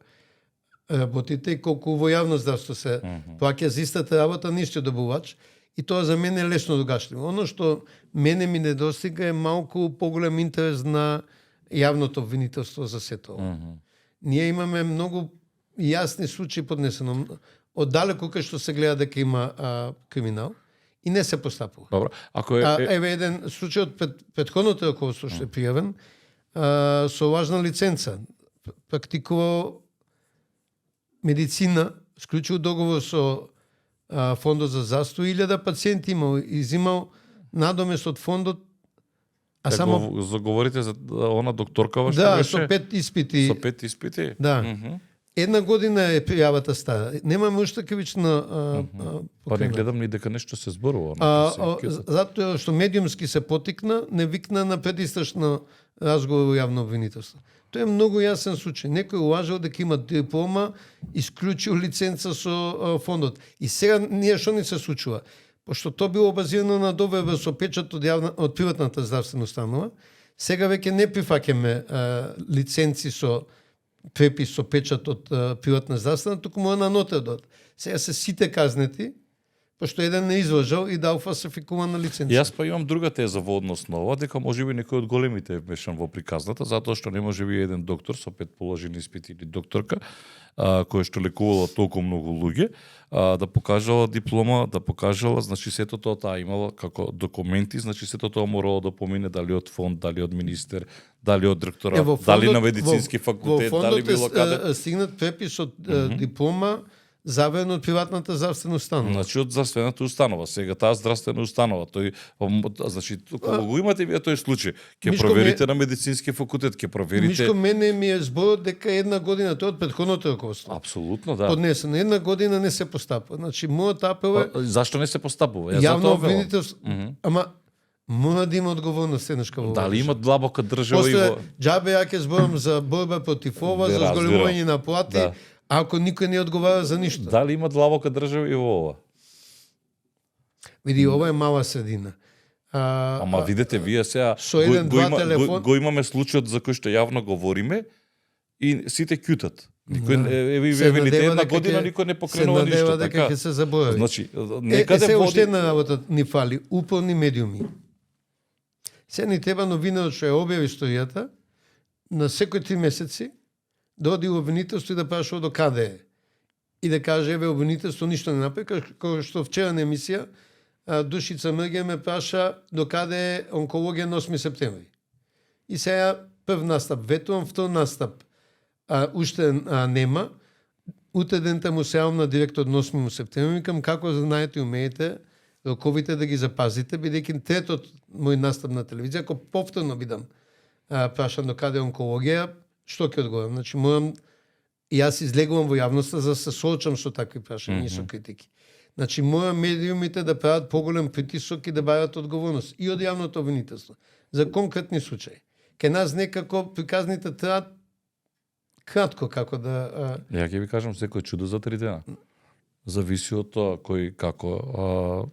работите и колку во јавно здравство се плаќа за истата работа на истиот добавувач. И тоа за мене е лесно догашливо. Оно што мене ми недостига е малку поголем интерес на јавното обвинителство за сето. Ние имаме многу јасни случаи поднесено. Оддалеку кај што се гледа дека има криминал и не се постапува. Добро. Ако еве еден случај од претходното раководство што е пријавен со лажна лиценца. Практикувал медицина, склучил договор со фондот за здравство, 1000 пациенти имал и взимал надомест од фондот, а само заговорите за она докторкава што да, беше? со 5 испити. Со 5 испити? Да. Една година е пријавата стара. Немаме уште кривична па не гледам ни дека нешто се зборува. Затоа што медиумски се потикна, не викна на предистрашно разговор во јавно обвинителство. Тоа е многу јасен случај. Некој лажал дека има диплома, исклучил лиценца со фондот. И сега ние што ни се случува? Пошто тоа било базирано на доверба со печат од приватната здравствена установа, сега веќе не прифаќаме лиценци со препис со печат од приватна здравствена, туку мора на нотар. Сега се сите казнети, пошто еден не излажал и дал фалсификувана лиценца. Јас па имам друга теза во однос на ова, дека можеби некој од големите е вмешан во приказната, затоа што не можеби еден доктор со 5 положени испити или докторка, која што лекувала толку многу луѓе, да покажала диплома, да покажала, значи сето тоа таа имала како документи, значи сето тоа морало да помине дали од фонд, дали од министер, дали од директорат, дали на медицински факултет, дали било каде. Во фондот стигнат препис од диплома заверен од приватната здравствена установа. Значи од здравствената установа. Сега таа здравствена установа, тој значи кога го имате вие тој случај, ќе проверите на медицински факултет, ќе проверите. Мишко мене ми е зборот дека една година тоа од претходното раководство. Апсолутно, да. Поднесено една година не се постапува. Значи мојот апел е зашто не се постапува? Јавно обвинителство. Ама мора да има одговорност еднашка во. Дали има длабока држава и во џабе ја ќе зборам за борба против ова, за зголемување на плати. Да. Ако никој не одговара за ништо. Дали има длабока држава и во ова? Види, ова е мала средина. Ама видете, вие сега го имаме случајот за кој што јавно говориме и сите ќутат. Никој еве една година никој не покренува ништо. Се надева дека ќе се заборави. Значи, некаде се уште една работа ни фали, упорни медиуми. Се ни треба новинарот што ја објави историјата на секој 3 месеци да оди во обвинителство и да прашува до каде е. И да каже, еве, обвинителство ништо не направи, како што вчера на емисија Душица Мрге ме праша до каде е онкологија на 8 септември. И сега прв настап ветувам, втор настап уште нема. Утре дента му се јавам на директор на 8 септември, викам како знаете и умеете роковите да ги запазите, бидејќи третот мој настап на телевизија, ако повторно бидам прашан до каде е онкологија, што ќе одговорам? Значи, морам, јас излегувам во јавноста за да се соочам со такви прашања и со критики. Значи, морам медиумите да прават поголем притисок и да барат одговорност и од јавното обвинителство за конкретни случаи. Ке нас некако приказните траат кратко како да... Ја ќе ви кажам, секој чудо за 3 дена. Зависи од тоа кој како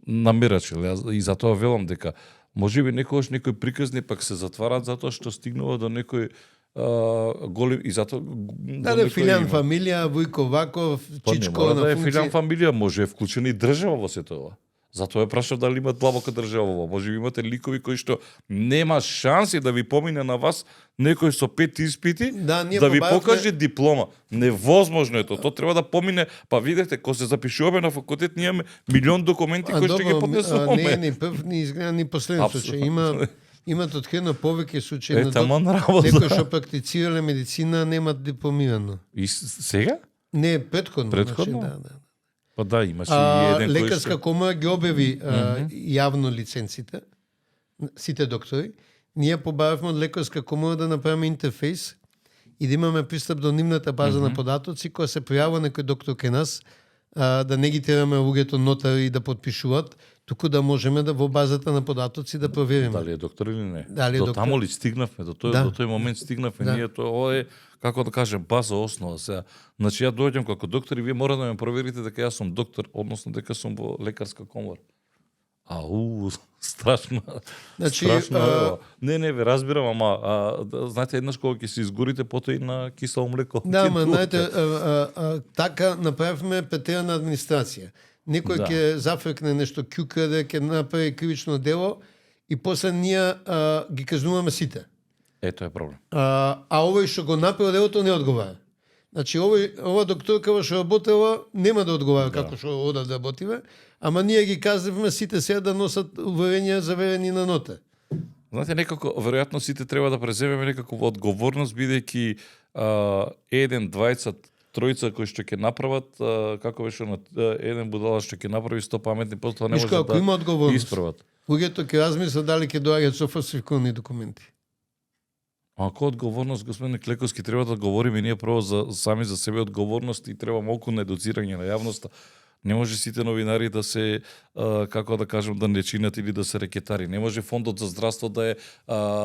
намерачил. И затоа велам дека можеби некогаш некои приказни пак се затварат затоа што стигнува до некој голем и затоа да Филјан фамилија, Вујко Ваков, Чичко на функција. Филјан фамилија може е вклучена и држава во сето ова. Затоа ја прашав дали има длабока држава ова. Може би имате ликови кои што нема шанси да ви помине на вас некој со 5 испити Да, ние да ви побавивме- покаже диплома. Невозможно е тоа. Тоа треба да помине. Па видете, кога се запишуваме на факултет, ние имаме милион документи кои што ги поднесуваме. Не е ни прв, ни изгледа, ни последен случај. Имат открено повеќе случаи на таман работа. некои што практицирале медицина немат дипломирано. И сега? Не, претходно. Претходно? Значи, да. Па да, имаше и еден кој Лекарска комора ги објави јавно лиценците, сите доктори. Ние побавивме од лекарска комора да направиме интерфейс и да имаме пристап до нивната база на податоци, која се пријавува некој доктор кај нас, да не ги тераме луѓето нотари да подпишуваат, туку да можеме да во базата на податоци да провериме. дали е доктор или не. Дали е до доктор. таму ли стигнавме, до тој момент стигнавме, Да. ние тоа е како да кажем база основа сега. Значи ја доаѓам како доктор и вие мора да ме проверите дека јас сум доктор, односно дека сум во лекарска комора. Страшно. Значи, страшно. Не, ве разбирам, ама знаете еднаш кога ќе се изгорите потоа и на кисело млеко. Да, ќе ма пиете. знаете, така направивме петерна администрација. Некој Да. ќе зафркне нешто ќукаде, ќе направи кривично дело и после ние ги казнуваме сите. Ето е проблем. А овој што го направил делото не одговара. Значи ова докторка што работела нема да одговара како што ода да работиве, ама ние ги казавме сите сега да носат уверенија заверени на нота. Знаете, некако, веројатно сите треба да преземеме некаква одговорност, бидејќи еден, двајца, тројца кои што ќе направат, како беше на еден будала што ќе направи 100 паметни, потоа не Виж може како има да одговорност. исправат. Луѓето ќе размислат дали ќе доаѓаат со фалсификувани документи. Ако одговорност, господин Клековски, треба да говориме ние прво сами за себе одговорност и треба малку на едуцирање на јавноста. Не може сите новинари да се, како да кажем, да не чинат или да се рекетари. Не може фондот за здравство да е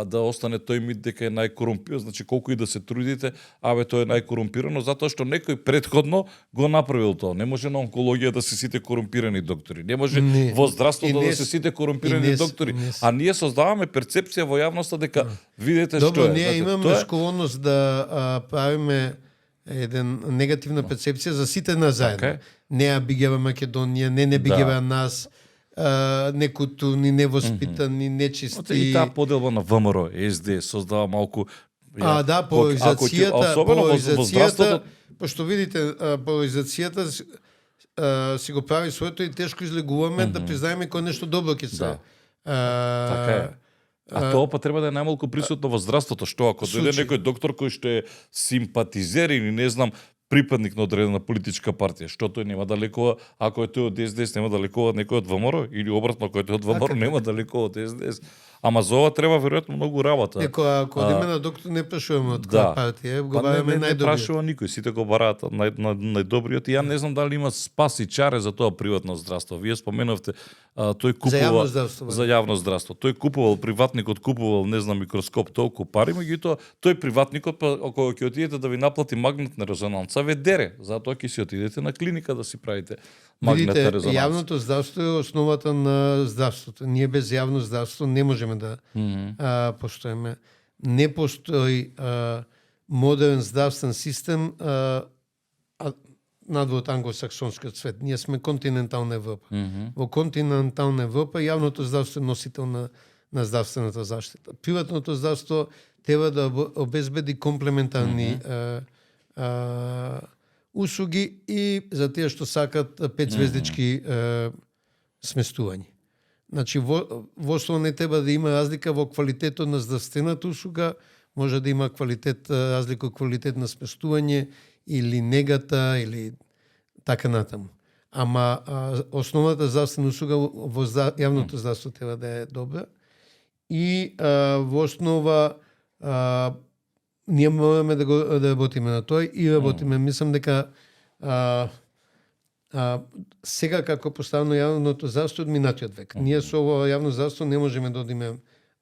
да остане тој мит дека е најкорумпиран. Значи колку и да се трудите, тоа е најкорумпирано затоа што некој претходно го направил тоа. Не може на онкологија да се сите корумпирани доктори. Не може во здравството да се сите корумпирани доктори. А ние создаваме перцепција во јавноста дека видете што е. Добро, ние имаме склонност да правиме еден негативна перцепција за сите нас заедно. Не Бигева Македонија, не Бигева нас, некултурни, невоспитани, нечисти. И таа поделба на ВМРО, СД создава малку поларизацијата, пошто видите, поларизацијата си го прави своето и тешко излегуваме да признаеме кој нешто добро ќе се. Така е. А тоа па треба да е најмалку присутно во здравството, што ако дојде некој доктор кој што е симпатизер или не знам припадник на одредена политичка партија, што тој нема да лекува, ако е тој од СДС нема да лекува некој од ВМРО или обратно кој тој од ВМРО нема да лекува од СДС. Ама за ова треба веројатно многу работа. Ако одиме на доктор не прашуваме од која партија, го бараме најдобриот. Не прашува никој, сите го бараат најдобриот и ја не знам дали има спас и чаре за тоа приватно здравство. Вие споменавте тој купува за јавно здравство. Тој купувал, приватникот купувал, не знам, микроскоп толку пари, меѓутоа тој приватникот кога ќе отидете да ви наплати магнетна резонанца, ве дере, затоа ќе си отидете на клиника да си правите магнетна резонанца. Видите, јавното здравство е основата на здравството. Ние без јавно здравство не можеме да постоиме. Не постои модерен здравствен систем надвор од англосаксонскиот свет. Ние сме континентална Европа. Во континентална Европа јавното здравство е носител на здравствената заштита. Приватното здравство треба да обезбеди комплементарни услуги и за тие што сакат 5 звездички сместување. Значи во основа не треба да има разлика во квалитетот на здравствената услуга, може да има разлика во квалитет на сместување или негата или така натаму. Ама основната здравствена услуга во јавното здравство треба да е добра и во основа ние можеме да работиме на тоа и работиме. Мислам дека сега како поставено јавното здравство од минатиот век. Ние со ово јавно здравство не можеме да одиме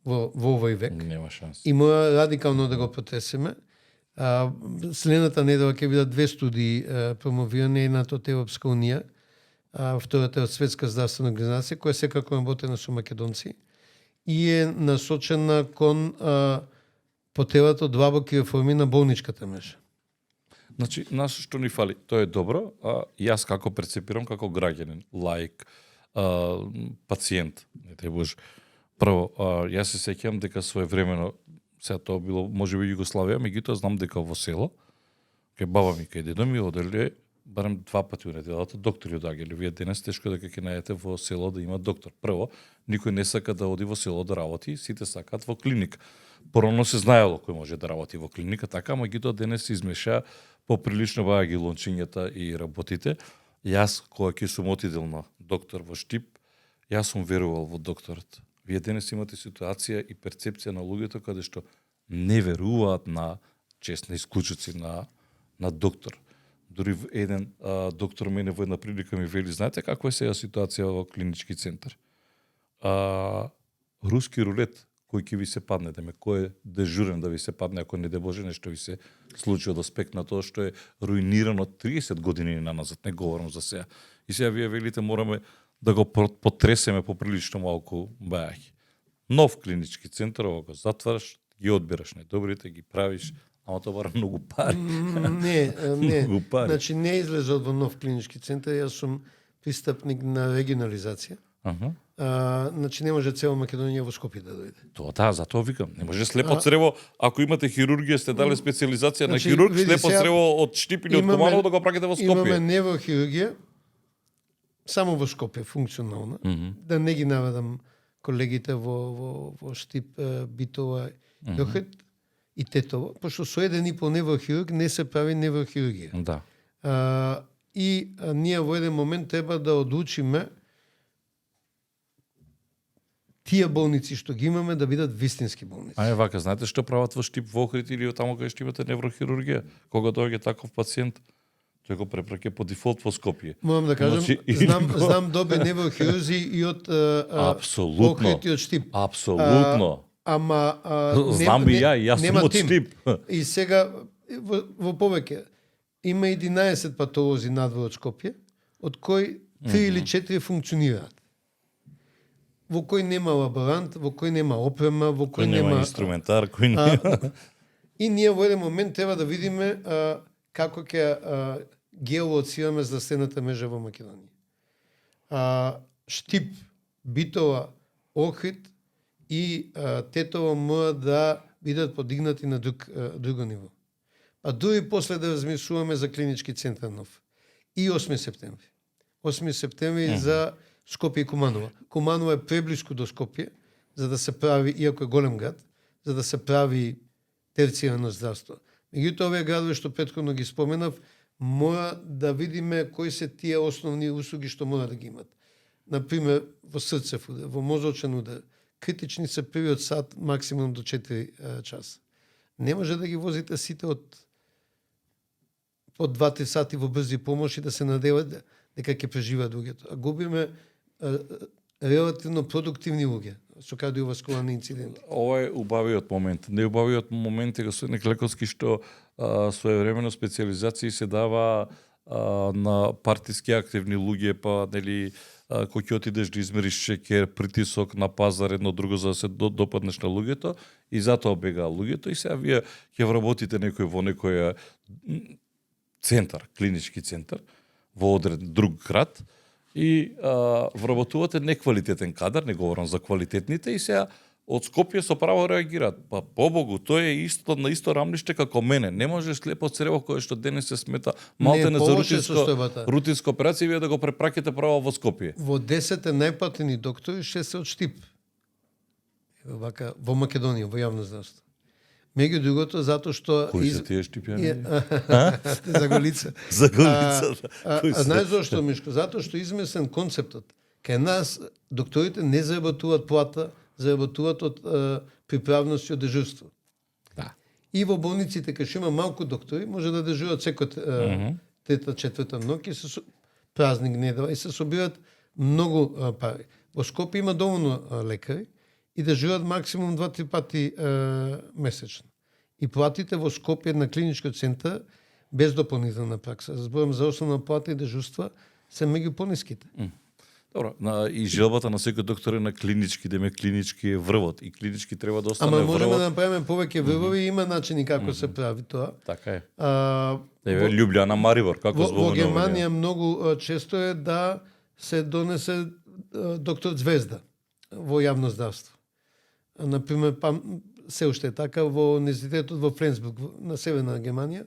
во овој век. Нема шанс. И мора радикално да го потресеме. Следната недела ќе бидат 2 студии промовирани, едната од Европска унија, втората од Светска здравствена организација, која секако работена со македонци и е насочена кон потребата од длабоки реформи на болничката мрежа. Значи, нас што ни фали, тоа е добро, а јас како перцепирам како граѓанин, лаик, пациент, не те Боже. Прво, јас се сеќавам дека своевремено, сега тоа било можеби Југославија, меѓутоа знам дека во село, кај баба ми, кај дедо ми оделе барем 2 пати у неделата доктори доаѓале. Вие денес тешко дека ќе најдете во село да има доктор. Прво, никој не сака да оди во село да работи, сите сакаат во клиника. Порано се знаело кој може да работи во клиника, така, меѓутоа денес се измеша поприлично баја ги лончињата и работите. Јас, кога ќе сум отидел на доктор во Штип, јас сум верувал во докторот. Вие денес имате ситуација и перцепција на луѓето каде што не веруваат на честни исклучоци на доктор. Дури еден доктор мене во една прилика ми вели, знаете каква е сега ситуација во клинички центар? Руски рулет, кој ќе ви се падне, кој е дежурен да ви се падне, ако не де Боже нешто ви се случи од аспект на тоа што е руинирано 30 години наназад, не говорам за сега. И сега вие велите мораме да го потресеме поприлично малку бајаки. Нов клинички центар, го затвараш, ги одбираш недобрите, ги правиш, ама тоа бара многу пари. Не. Многу пари. Значи не излезот во нов клинички центар, јас сум пристапник на регионализација. Значи не може цела Македонија во Скопје да дојде. Тоа затоа викам. Не може слепо црево, ако имате хирургија, сте дали специализација на Значи, хирург, види слепо сега, црево од Штип или од Куманово да го пракате во Имаме Скопје. неврохирургија само во Скопје функционална. Да не ги наведам колегите во Штип, Битола, Јохет и Тетово, пошто со 1,5 неврохирург не се прави неврохирургија. Да. Ние во еден момент треба да одлучиме тие болници што ги имаме да бидат вистински болници. Вака, знаете што прават во Штип, во Охрид или таму кај што имате неврохирургија? Кога доаѓа таков пациент, тој го препраќа по дефолт во Скопје. Морам да кажам, знам добри неврохирурзи и од апсолутно. Охрид и од Штип. Апсолутно. Ама знам и јас сум од Штип. И сега во повеќе има 11 патолози надвор од Скопје, од кои 3 или 4 функционираат. Во кој нема лаборант, во кој нема опрема, во кој нема инструментар, кој нема. И ние во еден момент треба да видиме како ќе геолоцираме здравствената мрежа во Македонија. Штип, Битола, Охрид и Тетово мора да бидат подигнати на друго ниво. А дури после да размислуваме за клинички центар нов. И 8 септември. 8 септември за Скопје и Куманово. Куманово е преблиску до Скопје, за да се прави, иако е голем град, за да се прави терцијарно здравство. Меѓутоа, овие градови што претходно ги споменав, мора да видиме кои се тие основни услуги што мора да ги имат. Например, во срцев удар, во мозочен удар, критични се први од сат, максимум до 4 часа. Не може да ги возите сите по 2-3 сати во брзи помош и да се надеват дека ќе преживеат луѓето. А губиме релативно продуктивни луѓе со кардиоваскуларни инциденти. Ова е убавиот момент. Неубавиот момент е господин Клековски што своевремено специализации се дава на партиски активни луѓе, па нели кој ќе отидеш да измериш шекер, притисок на пазар, едно друго за да се допаднеш на луѓето и затоа бегаа луѓето и сега вие ќе вработите некој во некој центар, клинички центар во одреден друг град и вработувате неквалитетен кадар, не говорам за квалитетните и сега од Скопје со право реагираат. Па побогу, тој е исто на исто рамниште како мене. Не може слепо црево кое што денес се смета малтене за рутинска операција вие да го препраќате право во Скопје. Во 10 најплатени доктори 6 се од Штип. Вака во Македонија во јавно здравство. Меѓу другото затоа што кои се тие Штипјани? За Голица. За Голица. Знаеш зошто, Мишко? Затоа што измислен концептот. Кај нас докторите не заработуваат плата, заработуваат од приправност и од дежурство. Да. И во болниците кај што има малку доктори, може да дежурат секој трета, четврта ноќ и се празник недела и се собират многу пари. Во Скопје има доволно лекари и дежурат максимум 2-3 пати месечно. И платите во Скопје на клиничкиот центар без дополнителна пракса. Зборам за основна плата и дежурства се меѓу пониските. Добро, и желбата на секој доктор е на клинички, да ме клинички е врвот и клинички треба да остане врвот. Ама можеме да направиме повеќе врвови и има начини како се прави тоа. Така е. Љубљана, Марибор, како зборуваме? Во Германија многу често е да се донесе доктор Звезда во јавно здравство. Например, се уште е така, во универзитетот во Фленсбург, на Северна Германија,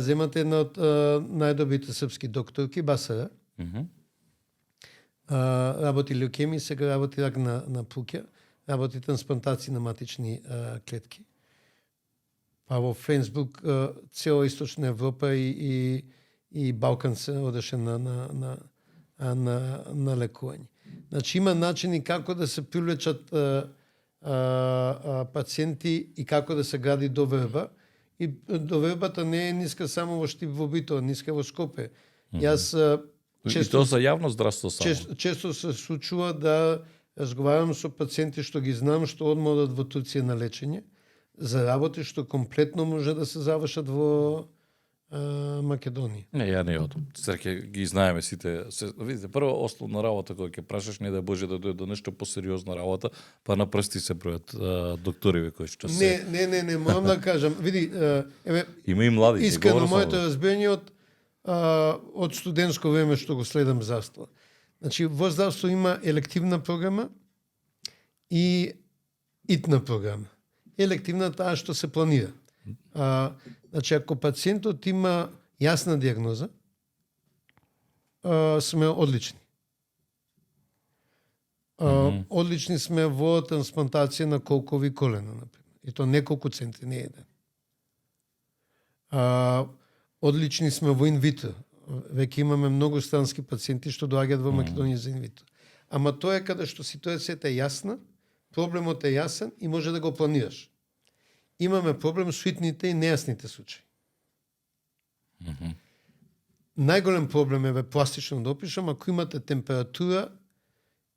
земате една од најдобрите српски докторки, Басара. Работи леукемии, сега работи рак на плуќа, работи трансплантации на матични клетки. Па во Фленсбург, цела Источна Европа и Балкан се одеше на лекување. Значи има начини како да се привлечат пациенти и како да се гради доверба. И довербата не е ниска само во Штип во Битола, ниска во Скопје. Јас И тоа за јавно здравство само. често се случува да разговарам со пациенти што ги знам што одма одат во Турција на лечење за работи што комплетно може да се завршат во Македонија. Не, ја не одам. Среќа ги знаеме сите. Видите, прво основна работа која ќе прашаш не да Боже да дојде до нешто посериозна работа, па на прсти се бројат докториве кои што се. Не, морам да кажам. Види, еве Има и млади. искрено моето разбирање од студентско време што го следам здравство. Значи во здравство има елективна програма и итна програма. Елективна таа што се планира. Значи, ако пациентот има јасна диагноза, сме одлични. Одлични сме во трансплантација на колкови колена, например. И то неколку центри, не еден. Одлични сме во инвитро. Веќе имаме многу странски пациенти што доаѓаат во Македонија за инвитро. Ама тоа е каде што ситуацијата е јасна, проблемот е јасен и може да го планираш. Имаме проблем со итните и нејасните случаи. Најголем проблем е пластично да опишам, ако имате температура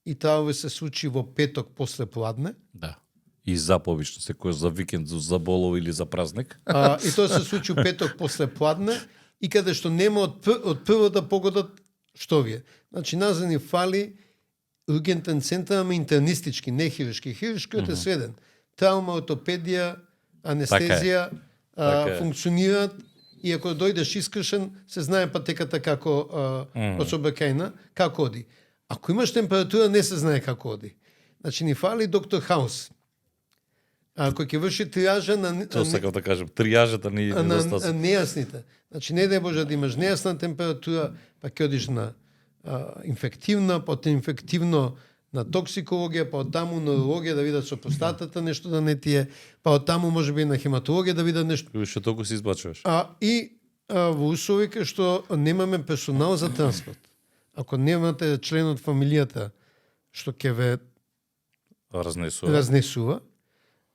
и таа ви се случи во петок после пладне. Да. И заповично секој за викенд, за болов или за празник. И тоа се случи петок после пладне и каде што нема од прво да погодат што ви е. Значи, нас ни фали ургентен центар, ама интернистички, не хируршки. Хируршкиот е сведен. Травма, ортопедија, анестезија функционираат и ако дојдеш искршен, се знае патеката како од собракајна, како оди. Ако имаш температура, не се знае како оди. Значи, ни фали доктор Хаус. Кој ќе врши триажа на... Тоа сакам да кажем, триажата не е недостатъчно. Нејасните. Значи, не дај Боже да имаш нејасна температура, па ќе одиш на инфективна, потоа инфективно на токсикологија, па од таму неурологија да видат со простатата нешто да не ти е, па од таму може би на хематологија да видат нешто. Што толку се избачуваш. Во услови кај што немаме персонал за транспорт. Ако немате член од фамилијата што ќе ве разнесува,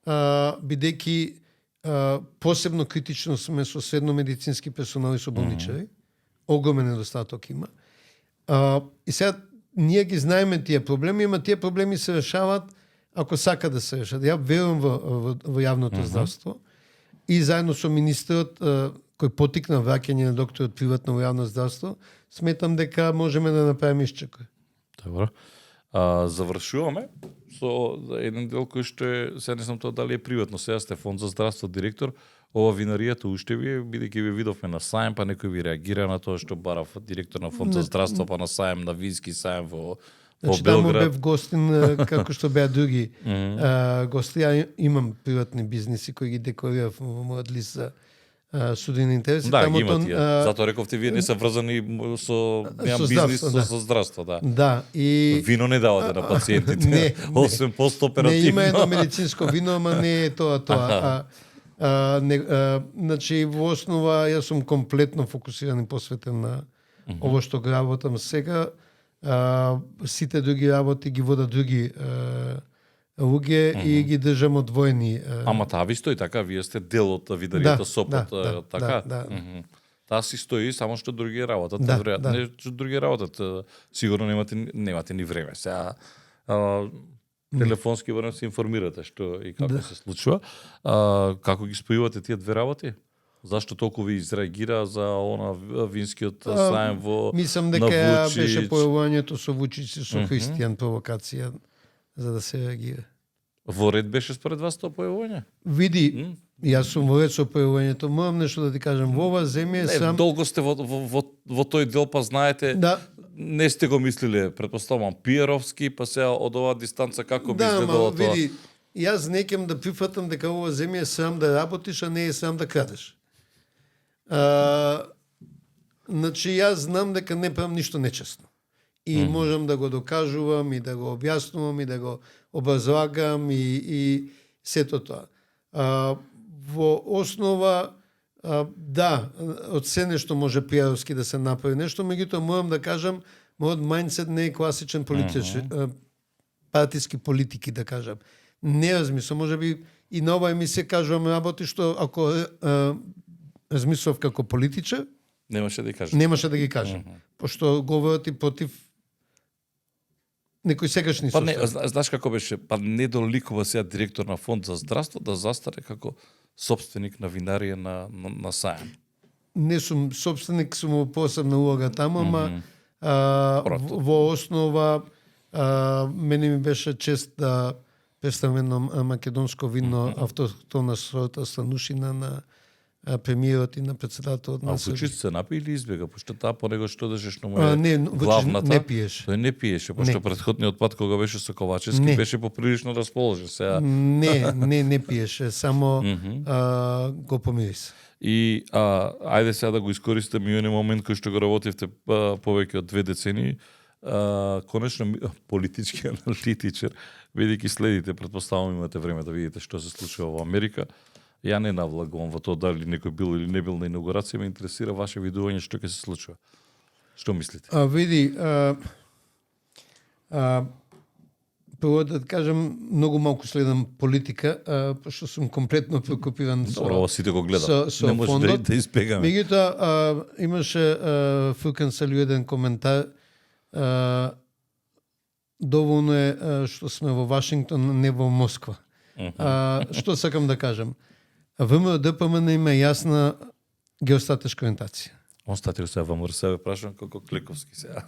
бидејќи посебно критично сме со средно медицински персонал и со болничари, огромен недостаток има. И сега ние ги знаеме тие проблеми, ама тие проблеми се решаваат ако сака да се решат. Ја верувам во јавното здравство и заедно со министерот кој потикна враќање на докторот приватно во јавно здравство, сметам дека можеме да направиме исчекор. Добро. Завршуваме со еден дел кој што е, сега не знам тоа дали е приватно, сега сте фонд за здравство директор, ова винаријата уште ви е, бидејќи ви видовме на сајм, па некој ви реагира на тоа што барав директор на фонд за здравство, па на сајм, на вински сајм во Белград. Таму бев гостин, како што беа други гости. Ја имам приватни бизниси кои ги декларирав во мојот лист за судени интереси. Да, ги има тие. Затоа рековте, вие не се врзани со бизнис со здравство, да. Да, и вино не давате на пациентите, освен постоперативно. Не, има едно медицинско вино, ама не е тоа. Значи, во основа, јас сум комплетно фокусиран и посветен на ово што го работам сега. Сите други работи ги водат други луѓе и ги држам одвоени. Ама таа ви стои така, вие сте дел од видаријата Сопот, така? Да. Таа си стои, само што други работат. Не што други работат. Сигурно немате ни време. Сега телефонски барем се информирате што и како се случува. Како ги спојувате тие две работи? Зашто толку ви изреагира за она винскиот сајм во мислам дека беше појавувањето со Вучич и со Христијан провокација за да се реагира. Во ред беше според вас тоа појавување? Види, јас сум во ред со појавувањето. Морам нешто да ти кажам. Во оваа земја сам... Долго сте во тој дел, па знаете... Да. не сте го мислиле, претпоставувам, пиеровски, па сега од оваа дистанца како би Да, изгледало ама тоа? види, јас не ќам да прифатам дека ова земја е сам да работиш, а не е сам да крадеш. Значи, јас знам дека не правам ништо нечесно. И можам да го докажувам, и да го објаснувам, и да го образлагам, и сето тоа. Во основа, да, од се нешто може пиаровски да се направи нешто, меѓутоа морам да кажам, мојот мајндсет не е класичен партиски политики, да кажам. Не размислам, може би и на оваа емисија кажувам работи што ако размислав како политичар, Немаше да ја кажам. немаше да ги кажам. Пошто говорат и против некои сегашни Па не, состојби. знаеш како беше, па не доликува сега директор на фонд за здравство да застаре како собственик на винарија на Сајан. Не сум собственик, сум во посебна улога таму, ама во основа мене ми беше чест да представам едно македонско вино автохтона сорта Станушина на премиерот и на председателот А на Вучич се напи или избега, пошто таа по него што дежешно му А, е не, Вучич главната. не пиеше. Тој не пиеше, пошто претходниот пат кога беше со Ковачевски Не. беше поприлично расположен. Сега Не пиеше, само го помириса. и ајде сега да го искористам и оној момент кој што го работевте повеќе од 2 децении, конечно политички аналитичар, бидејќи следите, претпоставувам имате време да видите што се случува во Америка. Ја не навлагувам во тоа дали некој бил или не бил на инаугурација, ме интересира ваше видување што ќе се случува. Што мислите? Види, прво да кажам, многу малку следам политика, пошто сум комплетно прекупиран Добро, ова сите го гледам. со Не може фондот. да избегаме. Меѓутоа, имаше Фуркан Салю еден коментар, доволно е што сме во Вашингтон, не во Москва. Што сакам да кажам? ВМРО-ДПМН има јасна геостратешка ориентација. Он статио се во МРС, прашам како Кликовски сега.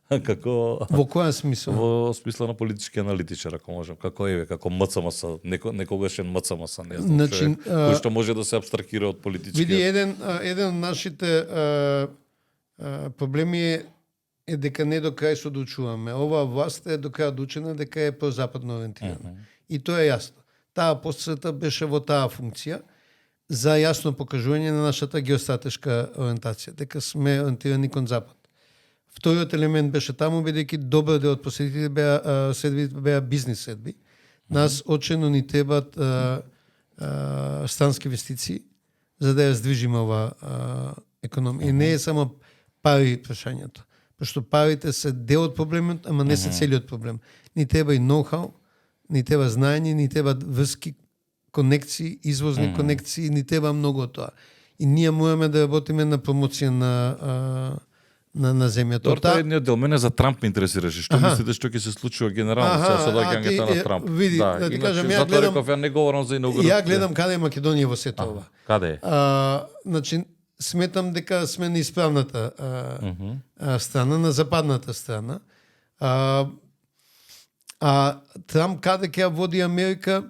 Како Во која смисла? во смисла на политички аналитичар, ако можам, како како МЦМС, некогашен МЦМС, не знам, Значи, човек, кој што може да се абстракира од политички. Види, еден од нашите проблеми е дека не до крај се одучуваме. Оваа власт е до крај одучена дека е прозападно ориентирана. И тоа е јасно. Таа посвета беше во таа функција за јасно покажување на нашата геостратешка ориентација, дека сме ориентирани кон запад. Вториот елемент беше таму, бидејќи добар дел од посетителите беа бизнис следби. Нас очено ни требаат странски инвестиции за да ја здвижиме ова економија. И не е само пари прашањето. Пошто парите се дел од проблемот, ама не се целиот проблем. Ни треба и ноу-хау, ни треба знаење, ни треба врски, конекции, извозни конекции, ни треба многу тоа. И ние мораме да работиме на промоција на земјата. Добро, тоа е едниот дел. Мене за Трамп ме интересираше. Што мислите што ќе се случува генерално сега со доаѓањето на Трамп? Види, да ти кажам, ја затоа гледам, реков, ја не говорам за инаугурација. ја гледам каде е Македонија во сето ова. Каде е? Значи, сметам дека сме на исправната страна, на западната страна. Трамп каде ќе ја води Америка,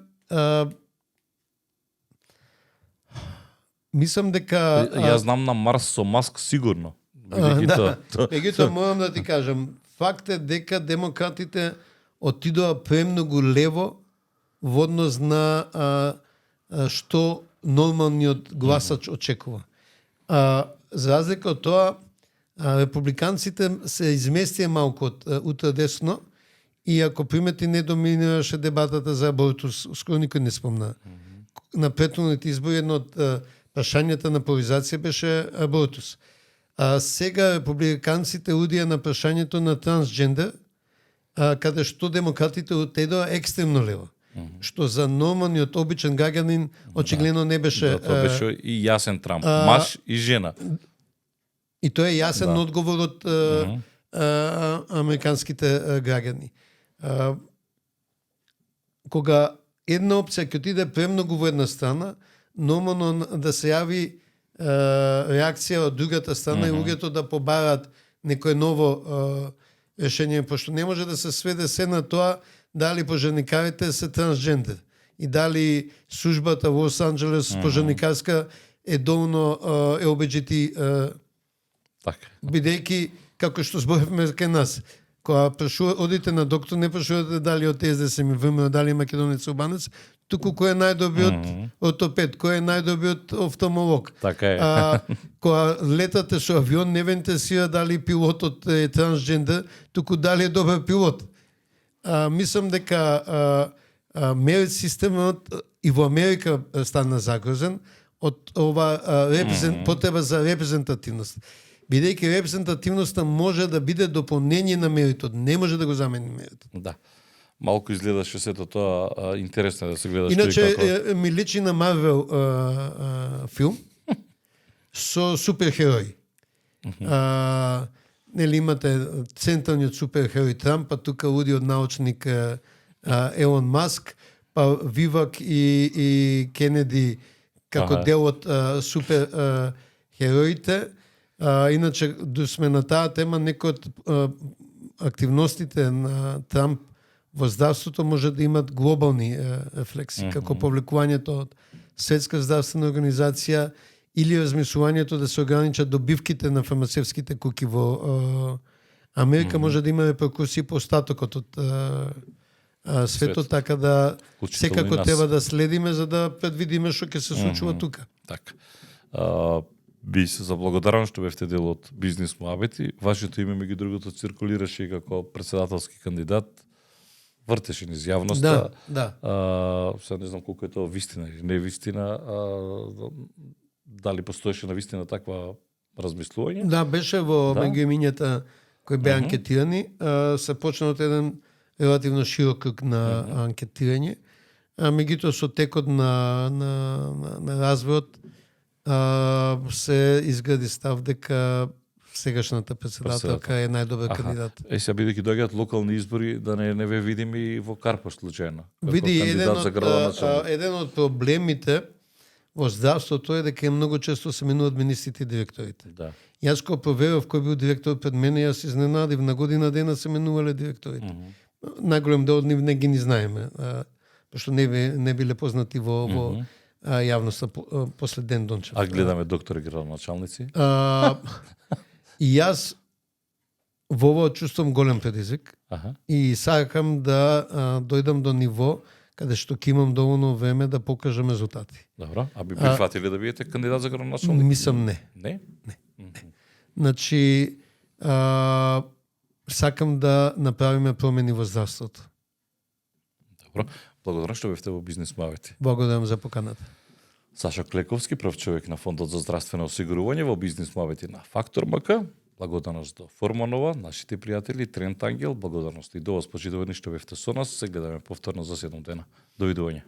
мислам дека... Ја знам на Марс со Маск сигурно. Меѓутоа морам да ти кажам, факт е дека демократите отидоа премногу лево во однос на што нормалниот гласач очекува. За разлика од тоа, републиканците се изместија малку од утредесно и ако примети не доминираше дебатата за абортус, скоро никој не спомна. На претходните избори едно од прашањата на поляризација беше абортус. Сега републиканците удија на прашањето на трансджендер, каде што демократите отедоа екстремно лево. Што за нормалниот обичен граѓанин очигледно не беше... Да, тоа беше и јасен Трамп. Маж и жена. И тоа е јасен одговор од американските граѓани. Кога една опција ќе отиде премногу во една страна, нормално да се јави реакција од другата страна и луѓето да побарат некое ново решение, пошто не може да се сведе се на тоа дали пожарникарите се трансджендер и дали службата во Лос Анџелес пожарникарска е доволно ЛГБТ Така. бидејќи како што зборевме кај нас. Кога одите на доктор, не прашувате дали од СДСМ, ВМРО, дали е македонец албанец, туку кој е најдобриот ортопед, кој е најдобриот офталмолог. Така е. Кога летате со авион, не ве интересира дали пилотот е трансджендер, туку дали е добар пилот. Мислам дека мерит системот и во Америка стана загрозен од ова потреба за репрезентативност. Бидејќи репрезентативноста може да биде дополнение на меритот, не може да го замени меритот. Да. Малку изгледаше сето тоа интересно да се гледаш. Иначе ми личи на Марвел филм со суперхерои. Нели имате централниот суперхерој Трамп, па тука лудиот научник Елон Маск, па Вивак и Кенеди како дел од супер хероите. Иначе сме на таа тема, некои од активностите на Трамп во здравството може да имат глобални рефлекси, како повлекувањето од Светска здравствена организација или размислувањето да се ограничат добивките на фармацевските куки во Америка може да има реперкусии по остатокот од светот, така да секако треба да следиме за да предвидиме што ќе се случува тука. Така. Би се заблагодарам што бевте дел од Бизнис Муабети. Вашето име меѓу другото циркулираше како председателски кандидат. Вртеше низ јавноста. Да. Сега не знам колку е тоа вистина или не вистина. Дали постоеше на вистина таква размислување? Да, беше во меѓу имињата кои беа анкетирани. Се почна од еден релативно широк круг на анкетирање. Меѓутоа со текот на развојот се изгради став дека сегашната председателка е најдобар кандидат. Сега бидејќи доаѓаат локални избори, да не ве видим и во Карпаш случајно. Види, еден од проблемите во здравството е дека многу често се менуваат министрите и директорите. Да. Јас кога проверав кој бил директор пред мене, јас изненадив, на година дена се менувале директорите. Најголем дел од нив не ги ни знаеме, пошто не биле познати во јавноста после Ден Дончев. А гледаме доктори градоначалници? И јас во ова чувствувам голем предизвик и сакам да дојдам до ниво каде што ќе имам доволно време да покажам резултати. Добро, а би прифатиле да бидете кандидат за градоначалник? Мислам не. Не? Значи, сакам да направиме промени во здравството. Добро, благодарам што бевте во Бизнис Муабети. Благодарам за поканата. Саша Клековски, прв човек на Фондот за здравствено осигурување во Бизнис Муабети на Фактор МК. Благодарност до Форманова, нашите пријатели, Трент Ангел, благодарност и до вас, почитувани што бевте со нас. Се гледаме повторно за 7 дена. Довидување.